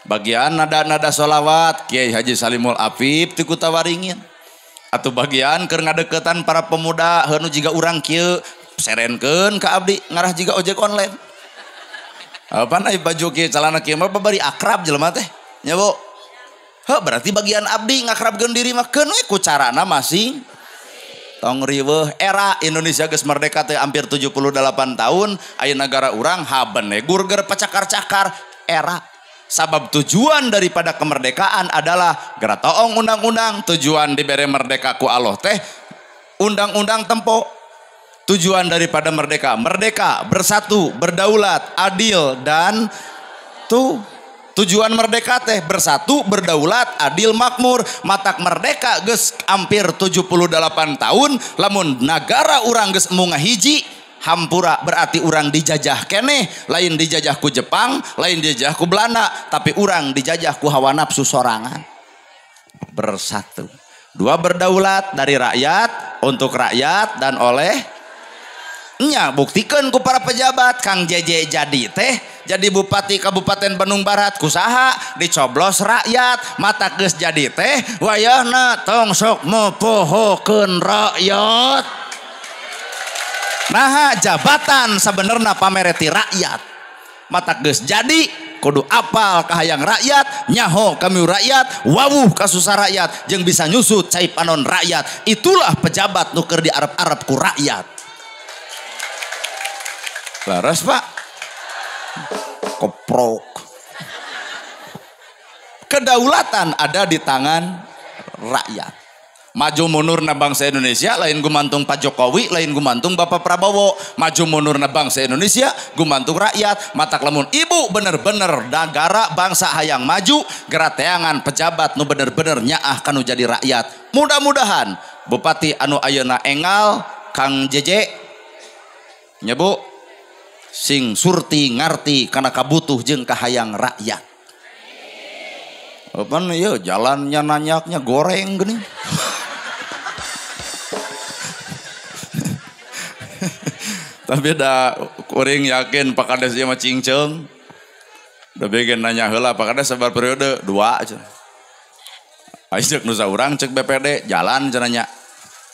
Speaker 1: Bagian nada-nada sholawat Kiai Haji Salimul Afif ti Kutawaringin. Atau bagian keur ngadeukeutan para pemuda heunu jiga urang kieu serenkeun ka abdi ngarah jiga ojek online. Apaan ai baju kieu calana kieu mah babari akrab jelema teh. Nya Bu. Heh, berarti bagian abdi ngakrabkeun diri mah keun we ku carana masing. Tong riweuh era Indonesia geus merdeka teh hampir 78 tahun aya nagara urang haben we gurger pacakar-cakar era. Sabab tujuan daripada kemerdekaan adalah geura toong undang-undang, tujuan dibere merdeka ku Allah teh undang-undang tempo. Tujuan daripada merdeka, merdeka, bersatu, berdaulat, adil dan tuh. Tujuan merdeka teh bersatu, berdaulat, adil, makmur. Matak merdeka geus hampir 78 tahun lamun nagara urang geus embung ngahiji hampura berarti urang dijajah keneh, lain dijajah ku Jepang, lain dijajah ku Belanda, tapi urang dijajah ku hawa nafsu sorangan. Bersatu. Dua, berdaulat dari rakyat, untuk rakyat dan oleh. Nya buktikeun ku para pejabat Kang JJ jadi teh jadi bupati Kabupaten Bandung Barat kusaha dicoblos rakyat mata geus jadi teh wayahna tong sok mopohokeun rakyat. Nah jabatan sebenarnya pamereti rakyat mata geus jadi kudu apal kahayang rakyat nyaho kami rakyat wawuh kasusah rakyat jeung bisa nyusut cai panon rakyat. Itulah pejabat nu keur diarep-arep ku rakyat. Laras Pak koprok. Kedaulatan ada di tangan rakyat. Maju mundurna bangsa Indonesia lain gumantung Pak Jokowi, lain gumantung Bapak Prabowo. Maju mundurna bangsa Indonesia gumantung rakyat. Matak lamun ibu bener-bener negara bangsa hayang maju gerateangan pejabat nu bener-bener nyaah kanu jadi rakyat. Mudah-mudahan bupati anu ayeuna engal Kang JJ nya Bu sing surti ngarti kana kabutuh jeung kahayang rakyat. Apaan ya jalannya nanyaknya goreng gini. Tapi da kuring yakin Pak Kades ieu mah cingceung. Da bikin nanya heula Pak Kades sabar periode 2 cenah. Aya ceuk nu saurang ceuk BPD jalan cenah nya.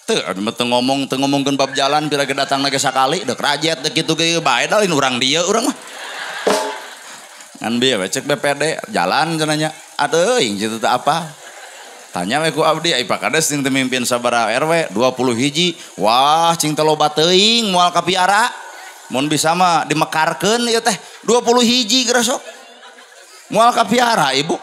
Speaker 1: Teu teu ngomong teu ngomongkeun bab jalan pira ge datangna ge sakali deuk rajet deuk kitu ge bae da lain urang dieu urang mah. Ngan bieu we ceuk BPD jalan cenah nya. Aduh, kitu teh apa? Tanya we ku abdi ai Pak Kades sing teu mimpin sabaraha RW 20 hiji. Wah, cing teh loba teuing moal kapiara. Mun bisa mah dimekarkeun ieu teh 20 hiji geura sok. Moal kapiara ibu.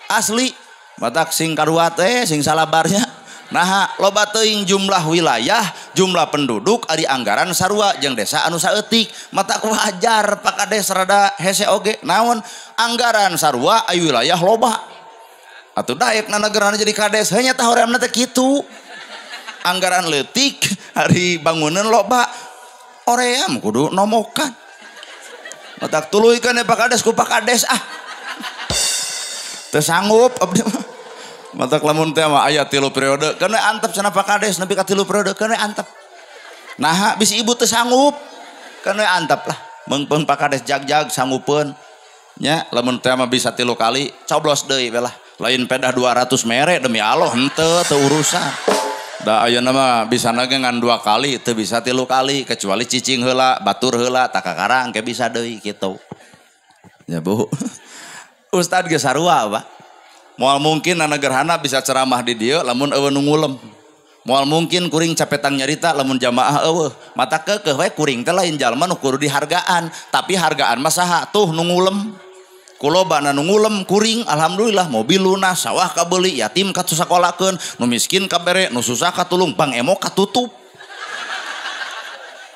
Speaker 1: Asli. Batak sing kadua teh sing salabarnya. Nah, loba teuing jumlah wilayah, jumlah penduduk ari anggaran sarua jeung desa anu saeutik. Matak wajar Pak Kades rada hese oge. Naon anggaran sarua ari wilayah loba. Atuh daek na negarana jadi kades, hanya tah horeamna teh kitu. Anggaran leutik, ari bangunan loba. Oream kudu nomokan. Matak tuluykeun ya Pak Kades ku Pak Kades ah. Teu sanggup abdi mah. Matak lamun teh mah aya 3 periode, keun we antep cenah Pak Kades nepi ka 3 periode keun we antep. Naha bisi ibu teu sanggup. Keun we antep lah. Meungpeung Pak Kades jag-jag sanggupeun. Nya lamun teh mah bisa 3 kali coblos deui we lah. Lain pedah 200 mere demi Allah henteu teu urusan. Da ayeuna mah bisana ge ngan 2 kali teu bisa 3 kali kecuali cicing heula, batur heula, takakarang ke bisa deui kitu. Ya Bu. Ustad ge sarua Pak. Moal mungkin anak gerhana bisa ceramah di dieu lamun eueuh nu ngulem. Moal mungkin kuring capetang nyarita lamun jamaah eueuh. Mata keukeuh we kuring teh lain jalma nu kudu dihargaan, tapi hargaan mah saha tuh nu ngulem. Kulobana nu ngulem kuring alhamdulillah mobil lunas, sawah kabeuli, yatim katusakolakeun, nu miskin kabere, nu susah katulung, bang emo katutup.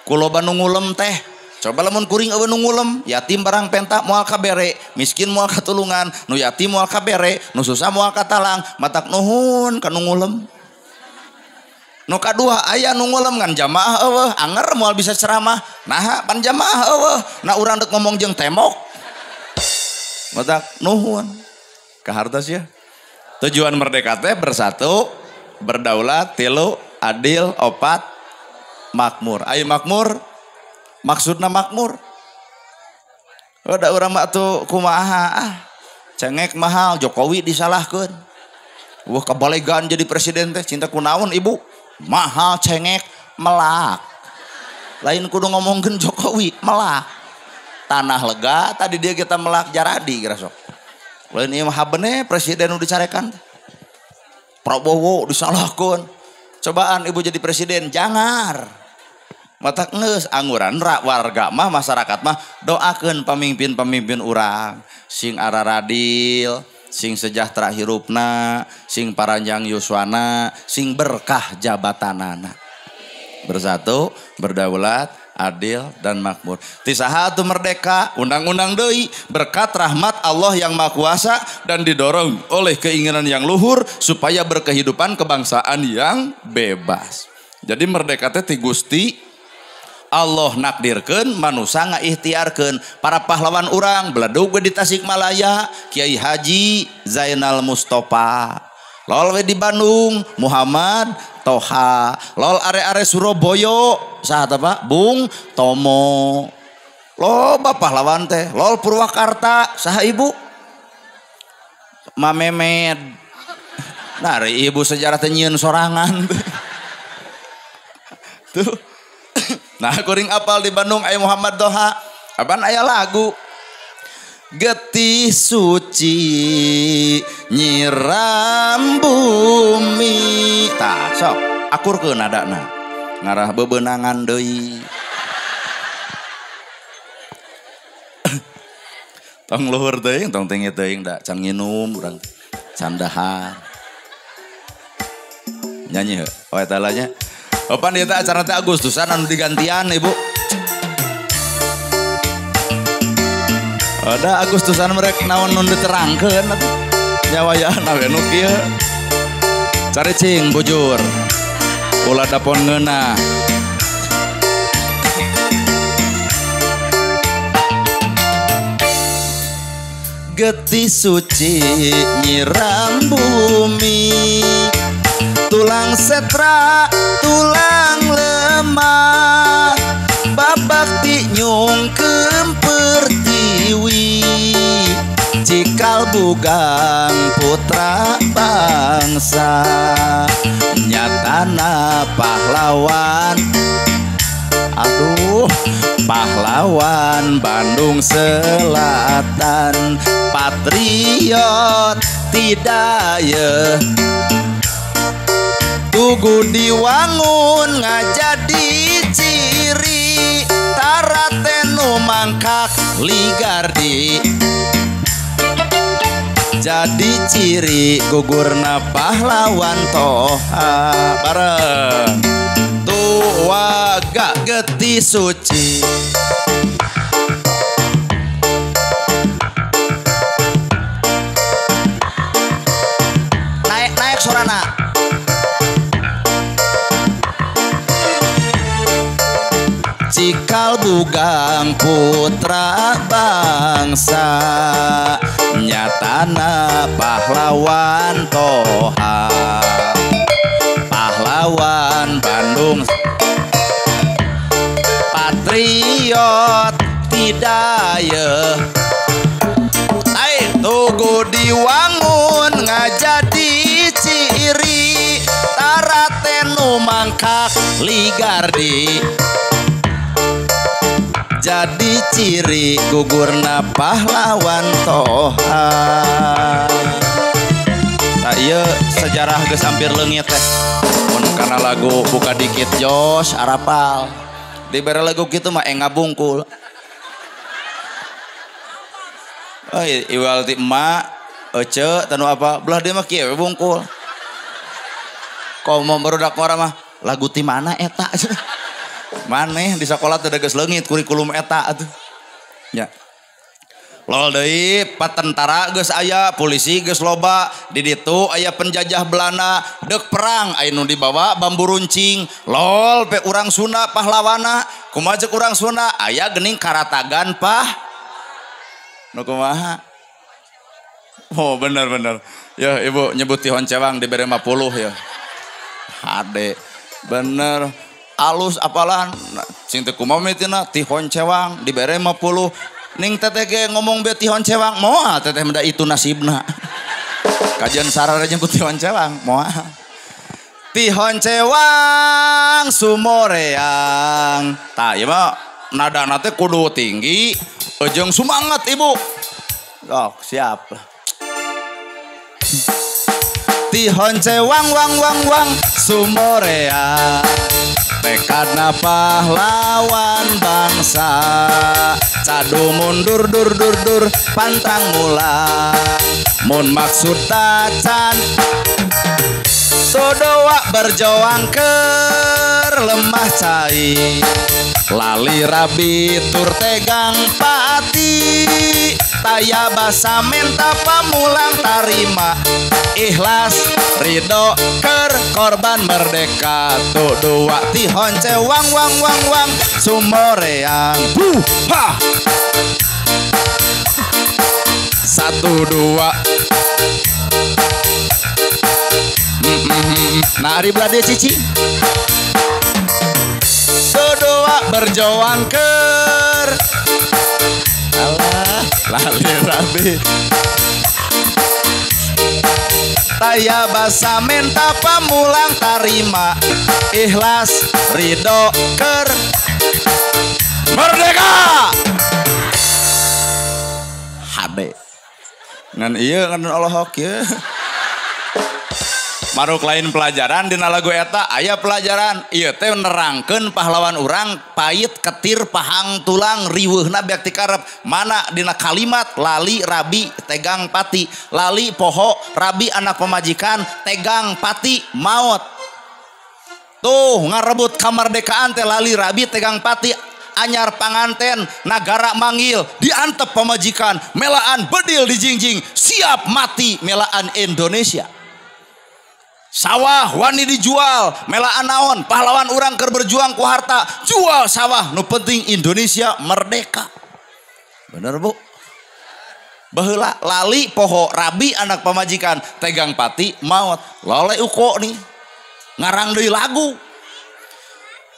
Speaker 1: Kuloba nu ngulem teh. Coba lamun kuring eueuh nu ngulem, yatim barang penta moal kabere, miskin moal katulungan, nu yatim moal kabere, nu susah moal katalang, matak nuhun ka nu ngulem. Nu kadua aya nu ngulem ngan jamaah eueuh, anger moal bisa ceramah. Naha pan jamaah eueuh, na urang deuk ngomong jeung tembok. Matak nuhun ka hartos ya. Tujuan merdeka teh bersatu, berdaulat, 3, adil, 4, makmur. Ayo makmur, maksudna makmur. Udah urang mah atuh kumaha ah. Cengek mahal, Jokowi disalahkeun. Wah kabalegan jadi presiden teh cinta kunaon ibu? Mahal cengek melak. Lain kudu ngomongkeun Jokowi, melak. Tanah lega tadi dia kita melak jaradi kira sok. Lain ieu mah habene presiden nu dicarekan. Prabowo disalahkeun. Cobaan ibu jadi presiden jangar. Matak geus angguran warga mah masyarakat mah doakeun pamimpin-pamimpin urang sing araradil, sing sejahtera hirupna, sing paranjang yuswana, sing berkah jabatanana. Bersatu, berdaulat, adil dan makmur. Tisaha tu merdeka, undang-undang deui, berkat rahmat Allah yang Maha Kuasa dan didorong oleh keinginan yang luhur supaya berkehidupan kebangsaan yang bebas. Jadi merdeka teh ti Gusti Allah nakdirkeun, manusa ngaikhtiarkeun. Para pahlawan urang beledug di Tasikmalaya, Kiai Haji Zainal Mustafa, Lol we di Bandung Muhammad Toha. Lol are-are Surabaya saha tah Pak? Bung Tomo. Loba pahlawan teh. Lol Purwakarta saha ibu? Mamemed. Nah, ibu sejarah teh nyieun sorangan. Tuh. Nah, kuring apal di Bandung aya Muhammad Toha. Apaan aya lagu? Getih suci nyiram bumi. Tah, sok akurkeun nadana. Ngarah bebenangan deui. Tong luhur teuing, tong tinggi teuing da can nginum urang can dahar. Nyanyi heuh. Oh eta nya. Opan ieu teh acara teh Agustusan anu digantian ibu. Ada Agustusan merek naon nu diterangkeun atuh. Nyawayana we nu kieu. Caricing bujur. Ulah dapon ngeunah. Getih suci nyiram bumi, tulang setra tulang lemah, babakti nyungkem pertiwi, cikal bugang putra bangsa, nyatana pahlawan. Aduh, pahlawan Bandung Selatan, patriot tidak ye. Tugu diwangun ngajadi ciri, taratenu mangkak ligardi. Jadi ciri gugurna pahlawan Toha. Bareng tuwaga getih suci. Naik-naik sorana. Cikal bugang putra bangsa, nyatana pahlawan Toha, pahlawan Bandung, patriot tidak ye. Ai tugu diwangun ngajadi ciri, taratenu mangkak ligardi. Jadi ciri gugurna pahlawan Toha. Tak ieu sejarah geus hampir leungit teh. Mun kana lagu buka dikit jos arapal. Dibere lagu kitu mah engga bungkul. Oh, iwal ti emak, ece, tanu apa, belah dia mah kieu we bungkul. Komo barudak ngora mah lagu ti mana eta? Maneh di sekolah teh geus leungit kurikulum eta atuh. Ya. Lol deui patentara geus aya, polisi geus loba, di ditu aya penjajah Belanda, deuk perang aya nu dibawa bambu runcing. Lol pe urang Sunda pahlawana, kumaha ceuk urang Sunda aya geuning karatagan pah. Nu kumaha? Oh bener bener. Ya ibu nyebut Tihon Cewang dibere 50 ya. Hade. Bener. Alus apalan sing teu kumaha mitina Tihon Cewang dibere 50. Ning teteh ge ngomong be Tihon Cewang moal teteh menda itu nasibna. Kajian sarare jeung ku Tihon Cewang moal. Tihon Cewang sumoreang. Tah ieu mah nadana teh kudu tinggi jeung sumangat ibu. Sok siap. Tihon Cewang wang wang wang sumoreang. Tekadna pahlawan bangsa, cadu mundur dur dur dur pantang mulang. Mun maksud tacan sodowa berjoang ker lemah cai, lali rabi tur tegang pati, taya basa menta pamulang tarima, ikhlas ridho ker korban merdeka. Tuh dua Tihon Cewang wang wang wang sumoreang. Buh ha. 1 2. Nah ari belah dieu cicing. Doa berjuang ker. Alah, lali rabi. Taya basa menta pamulang tarima ikhlas ridho ker merdeka. Hade. Ngan ieu ngan olohok ieu. Maruk lain pelajaran dina lagu eta aya pelajaran ieu teh nerangkeun pahlawan urang pait ketir pahang tulang riweuhna beak ti karep mana dina kalimat lali rabi tegang pati lali poho rabi anak pemajikan tegang pati maot. Tuh ngarebut kamerdekaan teh lali rabi tegang pati anyar panganten nagara manggil diantep pemajikan melaan bedil dijingjing siap mati melaan Indonesia. Sawah wani dijual melaan naon pahlawan urang keur berjuang ku harta jual sawah nu penting Indonesia merdeka. Bener bu? Baheula lali poho rabi anak pamajikan tegang pati maot lole uko nih ngarang deui lagu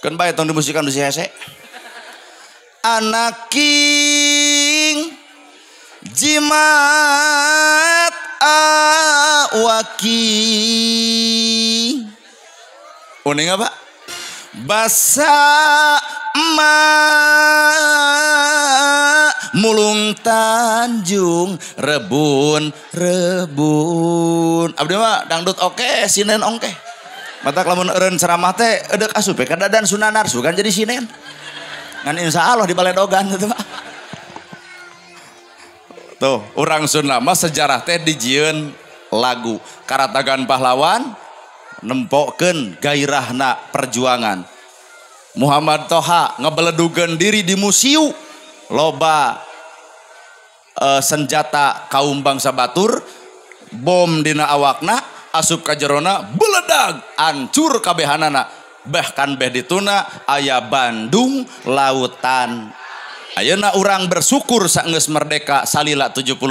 Speaker 1: keun bae tong dimusikan nu si hese. Anak king jimat awaki uning apa? Basa ma mulung Tanjung rebun rebun. Abdi mah dangdut oke, sinen ongke. Matak lamun eureun ceramah teh edeuk asup ka dadan Sunanar sugan jadi sinen. Ngan insya Allah di baledogan gitu Pak. Tuh, orang Sunda mah sejarah teh dijieun lagu. Karatagan pahlawan nempokeun gairahna perjuangan. Muhammad Toha ngebeledugeun diri di musiu loba senjata kaum bangsa batur, bom dina awakna asup ka jerona beledag hancur kabehanana. Bahkan beh dituna aya Bandung lautan. Ayeuna urang bersyukur saenggeus merdeka salila 78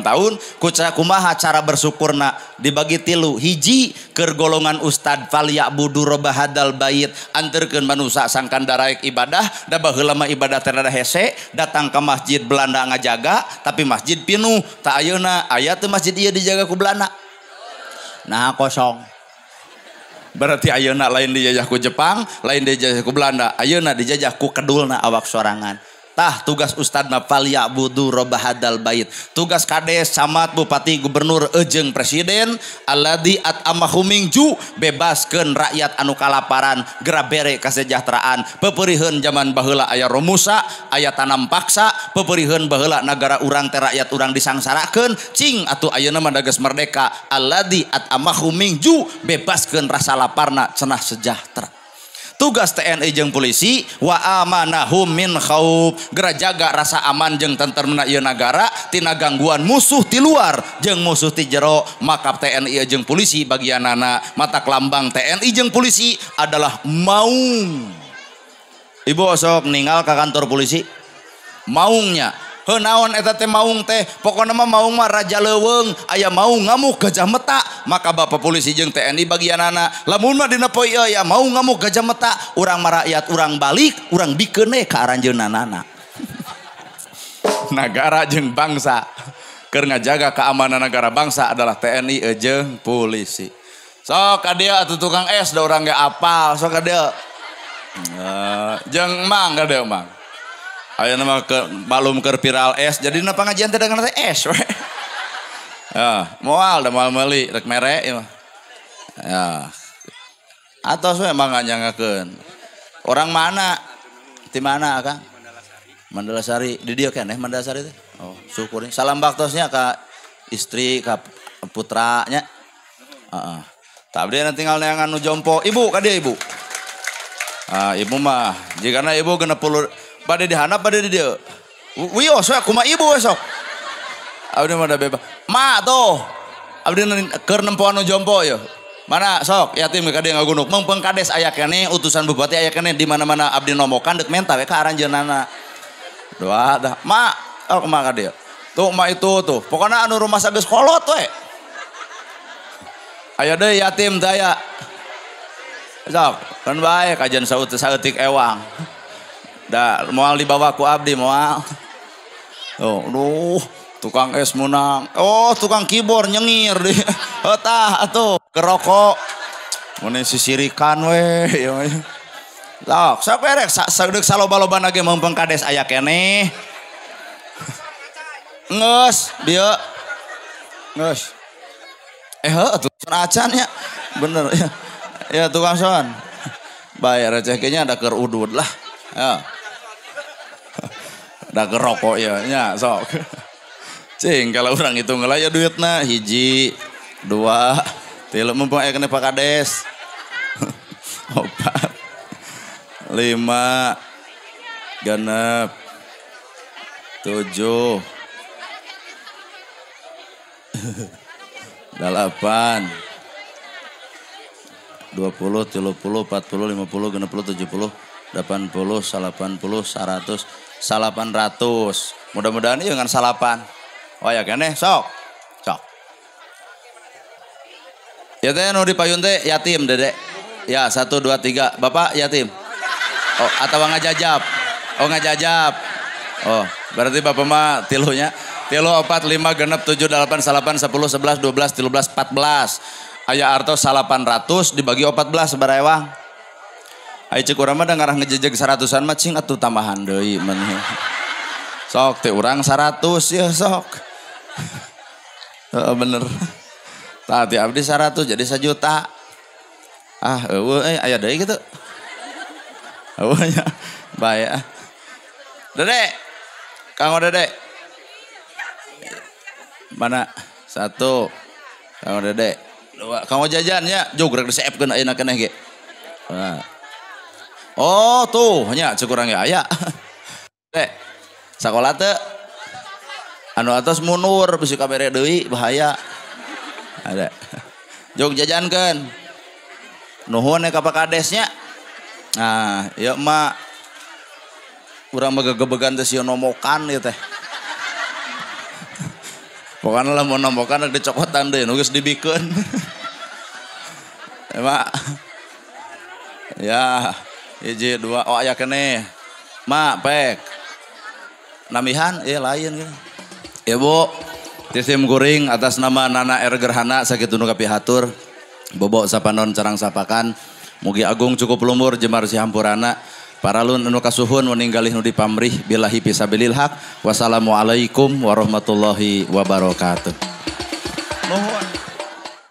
Speaker 1: tahun ku kumaha cara bersyukurna dibagi tilu. Hiji keur golongan ustad falyabudu rabbahadal bait anterkeun manusa sangkan daraek ibadah da baheula mah ibadah teh rada hese datang ke masjid Belanda ngajaga tapi masjid pinuh ta ayeuna aya teu masjid ieu dijaga ku Belanda nah kosong. Berarti ayeuna lain dijajah ku Jepang lain dijajah ku Belanda ayeuna dijajah ku kedulna awak sorangan. Tah tugas ustadna falyabudu rabbahadal bait. Tugas kades, camat, bupati, gubernur, ejeng presiden alladzi at'amahum min ju bebaskeun rakyat anu kalaparan gera bere kasejahteraan. Peperiheun jaman baheula aya romusa, aya tanam paksa, peperiheun baheula nagara urang teh rakyat urang disangsarakeun, cing atuh ayeuna mah geus merdeka alladzi at'amahum min ju bebaskeun rasa laparna cenah sejahtera. Tugas TNI jeung polisi wa amanahum min khauf gera jaga rasa aman jeung tentermna ieu nagara tina gangguan musuh ti luar jeung musuh ti jero. Maka TNI jeung polisi bagianana matak lambang TNI jeung polisi adalah maung. Ibu osok ninggal ka kantor polisi maungnya. Heuh naon eta teh maung teh pokona mah maung mah raja leuweung aya maung ngamuk gajah meta maka bapak polisi jeung TNI bagianana lamun mah dina poe ieu aya maung ngamuk gajah meta urang mah rakyat urang balik urang bikeun ka aranjeunanana. Nagara jeung bangsa keur ngajaga keamanan negara bangsa adalah TNI jeung polisi. Sok ka dieu atuh tukang es da urang ge apal sok ka dieu. Jeung mang ka dieu mang. Ayeuna mah ke malum keur viral es jadi na pengajian teh dengan teh es we. Ya, moal da moal meuli rek mere ieu mah. Ya. Atos we mah nganyangakeun. Orang mana? Di mana Akang? Mandalasari. Di dieu keneh Mandalasari teh. Oh, syukur. Salam baktosnya ka istri ka putranya. Heeh. Tah abdi tinggal neangan nu jompo. Ibu ka dieu ibu. Ah, ibu mah jigana ibu 60 bade dihandap bade di dieu. Wios we kumaha ibu we sok. Abdi mah da bebas. Ma tuh. Abdi keur nempo anu jompo yeuh. Mana sok yatim ka dieu ngagunuk. Meungpeung kades aya keneh, utusan bupati aya keneh di mana-mana abdi nomokan deuk menta we ka aranjeunana. Doa dah. Ma, oh kumaha ka dieu. Tuh ma itu tuh. Pokona anu rumah geus kolot we. Ayo deui yatim teh aya. Sok, kan bae kajian saeutik ewang. Da moal dibawa ku abdi moal. Oh, aduh, tukang es menang. Oh, tukang keyboard nyengir di. Oh, tah atuh kerokok. Mun sisirikan we. Sok, sok berek sadeuk saloba-lobana ge meumpeng kades aya keneh. Geus, dieu. Geus. Heuh atuh acan nya. Bener ya. Ya tukang son. Bae receh ge nya da keur udud lah. Ya. Da keur rokok ya nya sok. Cing kalau urang hitung heula ya duitna 1 2 3 mumpung aya keneh Pak Kades. 4 5 6 7 8 20 30 40 50 60 70 80 80 100 800. Mudah-mudahan ieu ngan salapan. Oh ya keneh sok. Sok. Ya teh nu dipayun teh yatim Dedek. Ya 1 2 3. Bapak yatim. Oh atau ngajajab. Oh ngajajab. Oh, berarti bapak mah tilunya. 3 4 5 6 7 8 9 10 11 12 13 14. Aya artos 800 dibagi 14 sabaraha ewang. Aya ceuk urang mah da ngarah ngejejeg 100-an mah cing atuh tambahan deui meuh. Sok teh urang 100 ya sok. Heeh bener. Tah ti abdi 100 jadi 1 juta. Ah eueuh euy aya deui kitu. Eueuh nya. Bae ah. Dede. Kang Dede. Mana? 1. Kang Dede. 2. Kang jajan nya jogrek diseepkeun ayeuna keneh ge. Nah. Oh tuh nya ceuk urang ge aya. Dek. Sakola teu anu atos mundur bisi kabere deui bahaya. Ada. Jog jajankeun. Nuhun ka Pak Kadesnya. Nah, ieu mah urang mah gegebegan teh sieun nomokan ieu teh. Pokoknya lah mau nombokan rek dicokotan deui nu geus dibikeun. Mak. Ya, 1 2 oh aya keneh. Mak pek. Namihan ieu lain gitu. Ya Bu, tisim kuring atas nama Nana R Gerhana sakitu nu kapihatur. Bobok sapanon carang sapakan. Mugi agung cukup lumur jemar sihampurana. Paralun anu kasuhun meninggalih nu dipamrih billahi fisabilil haq. Wassalamualaikum warahmatullahi wabarakatuh. Nuhun.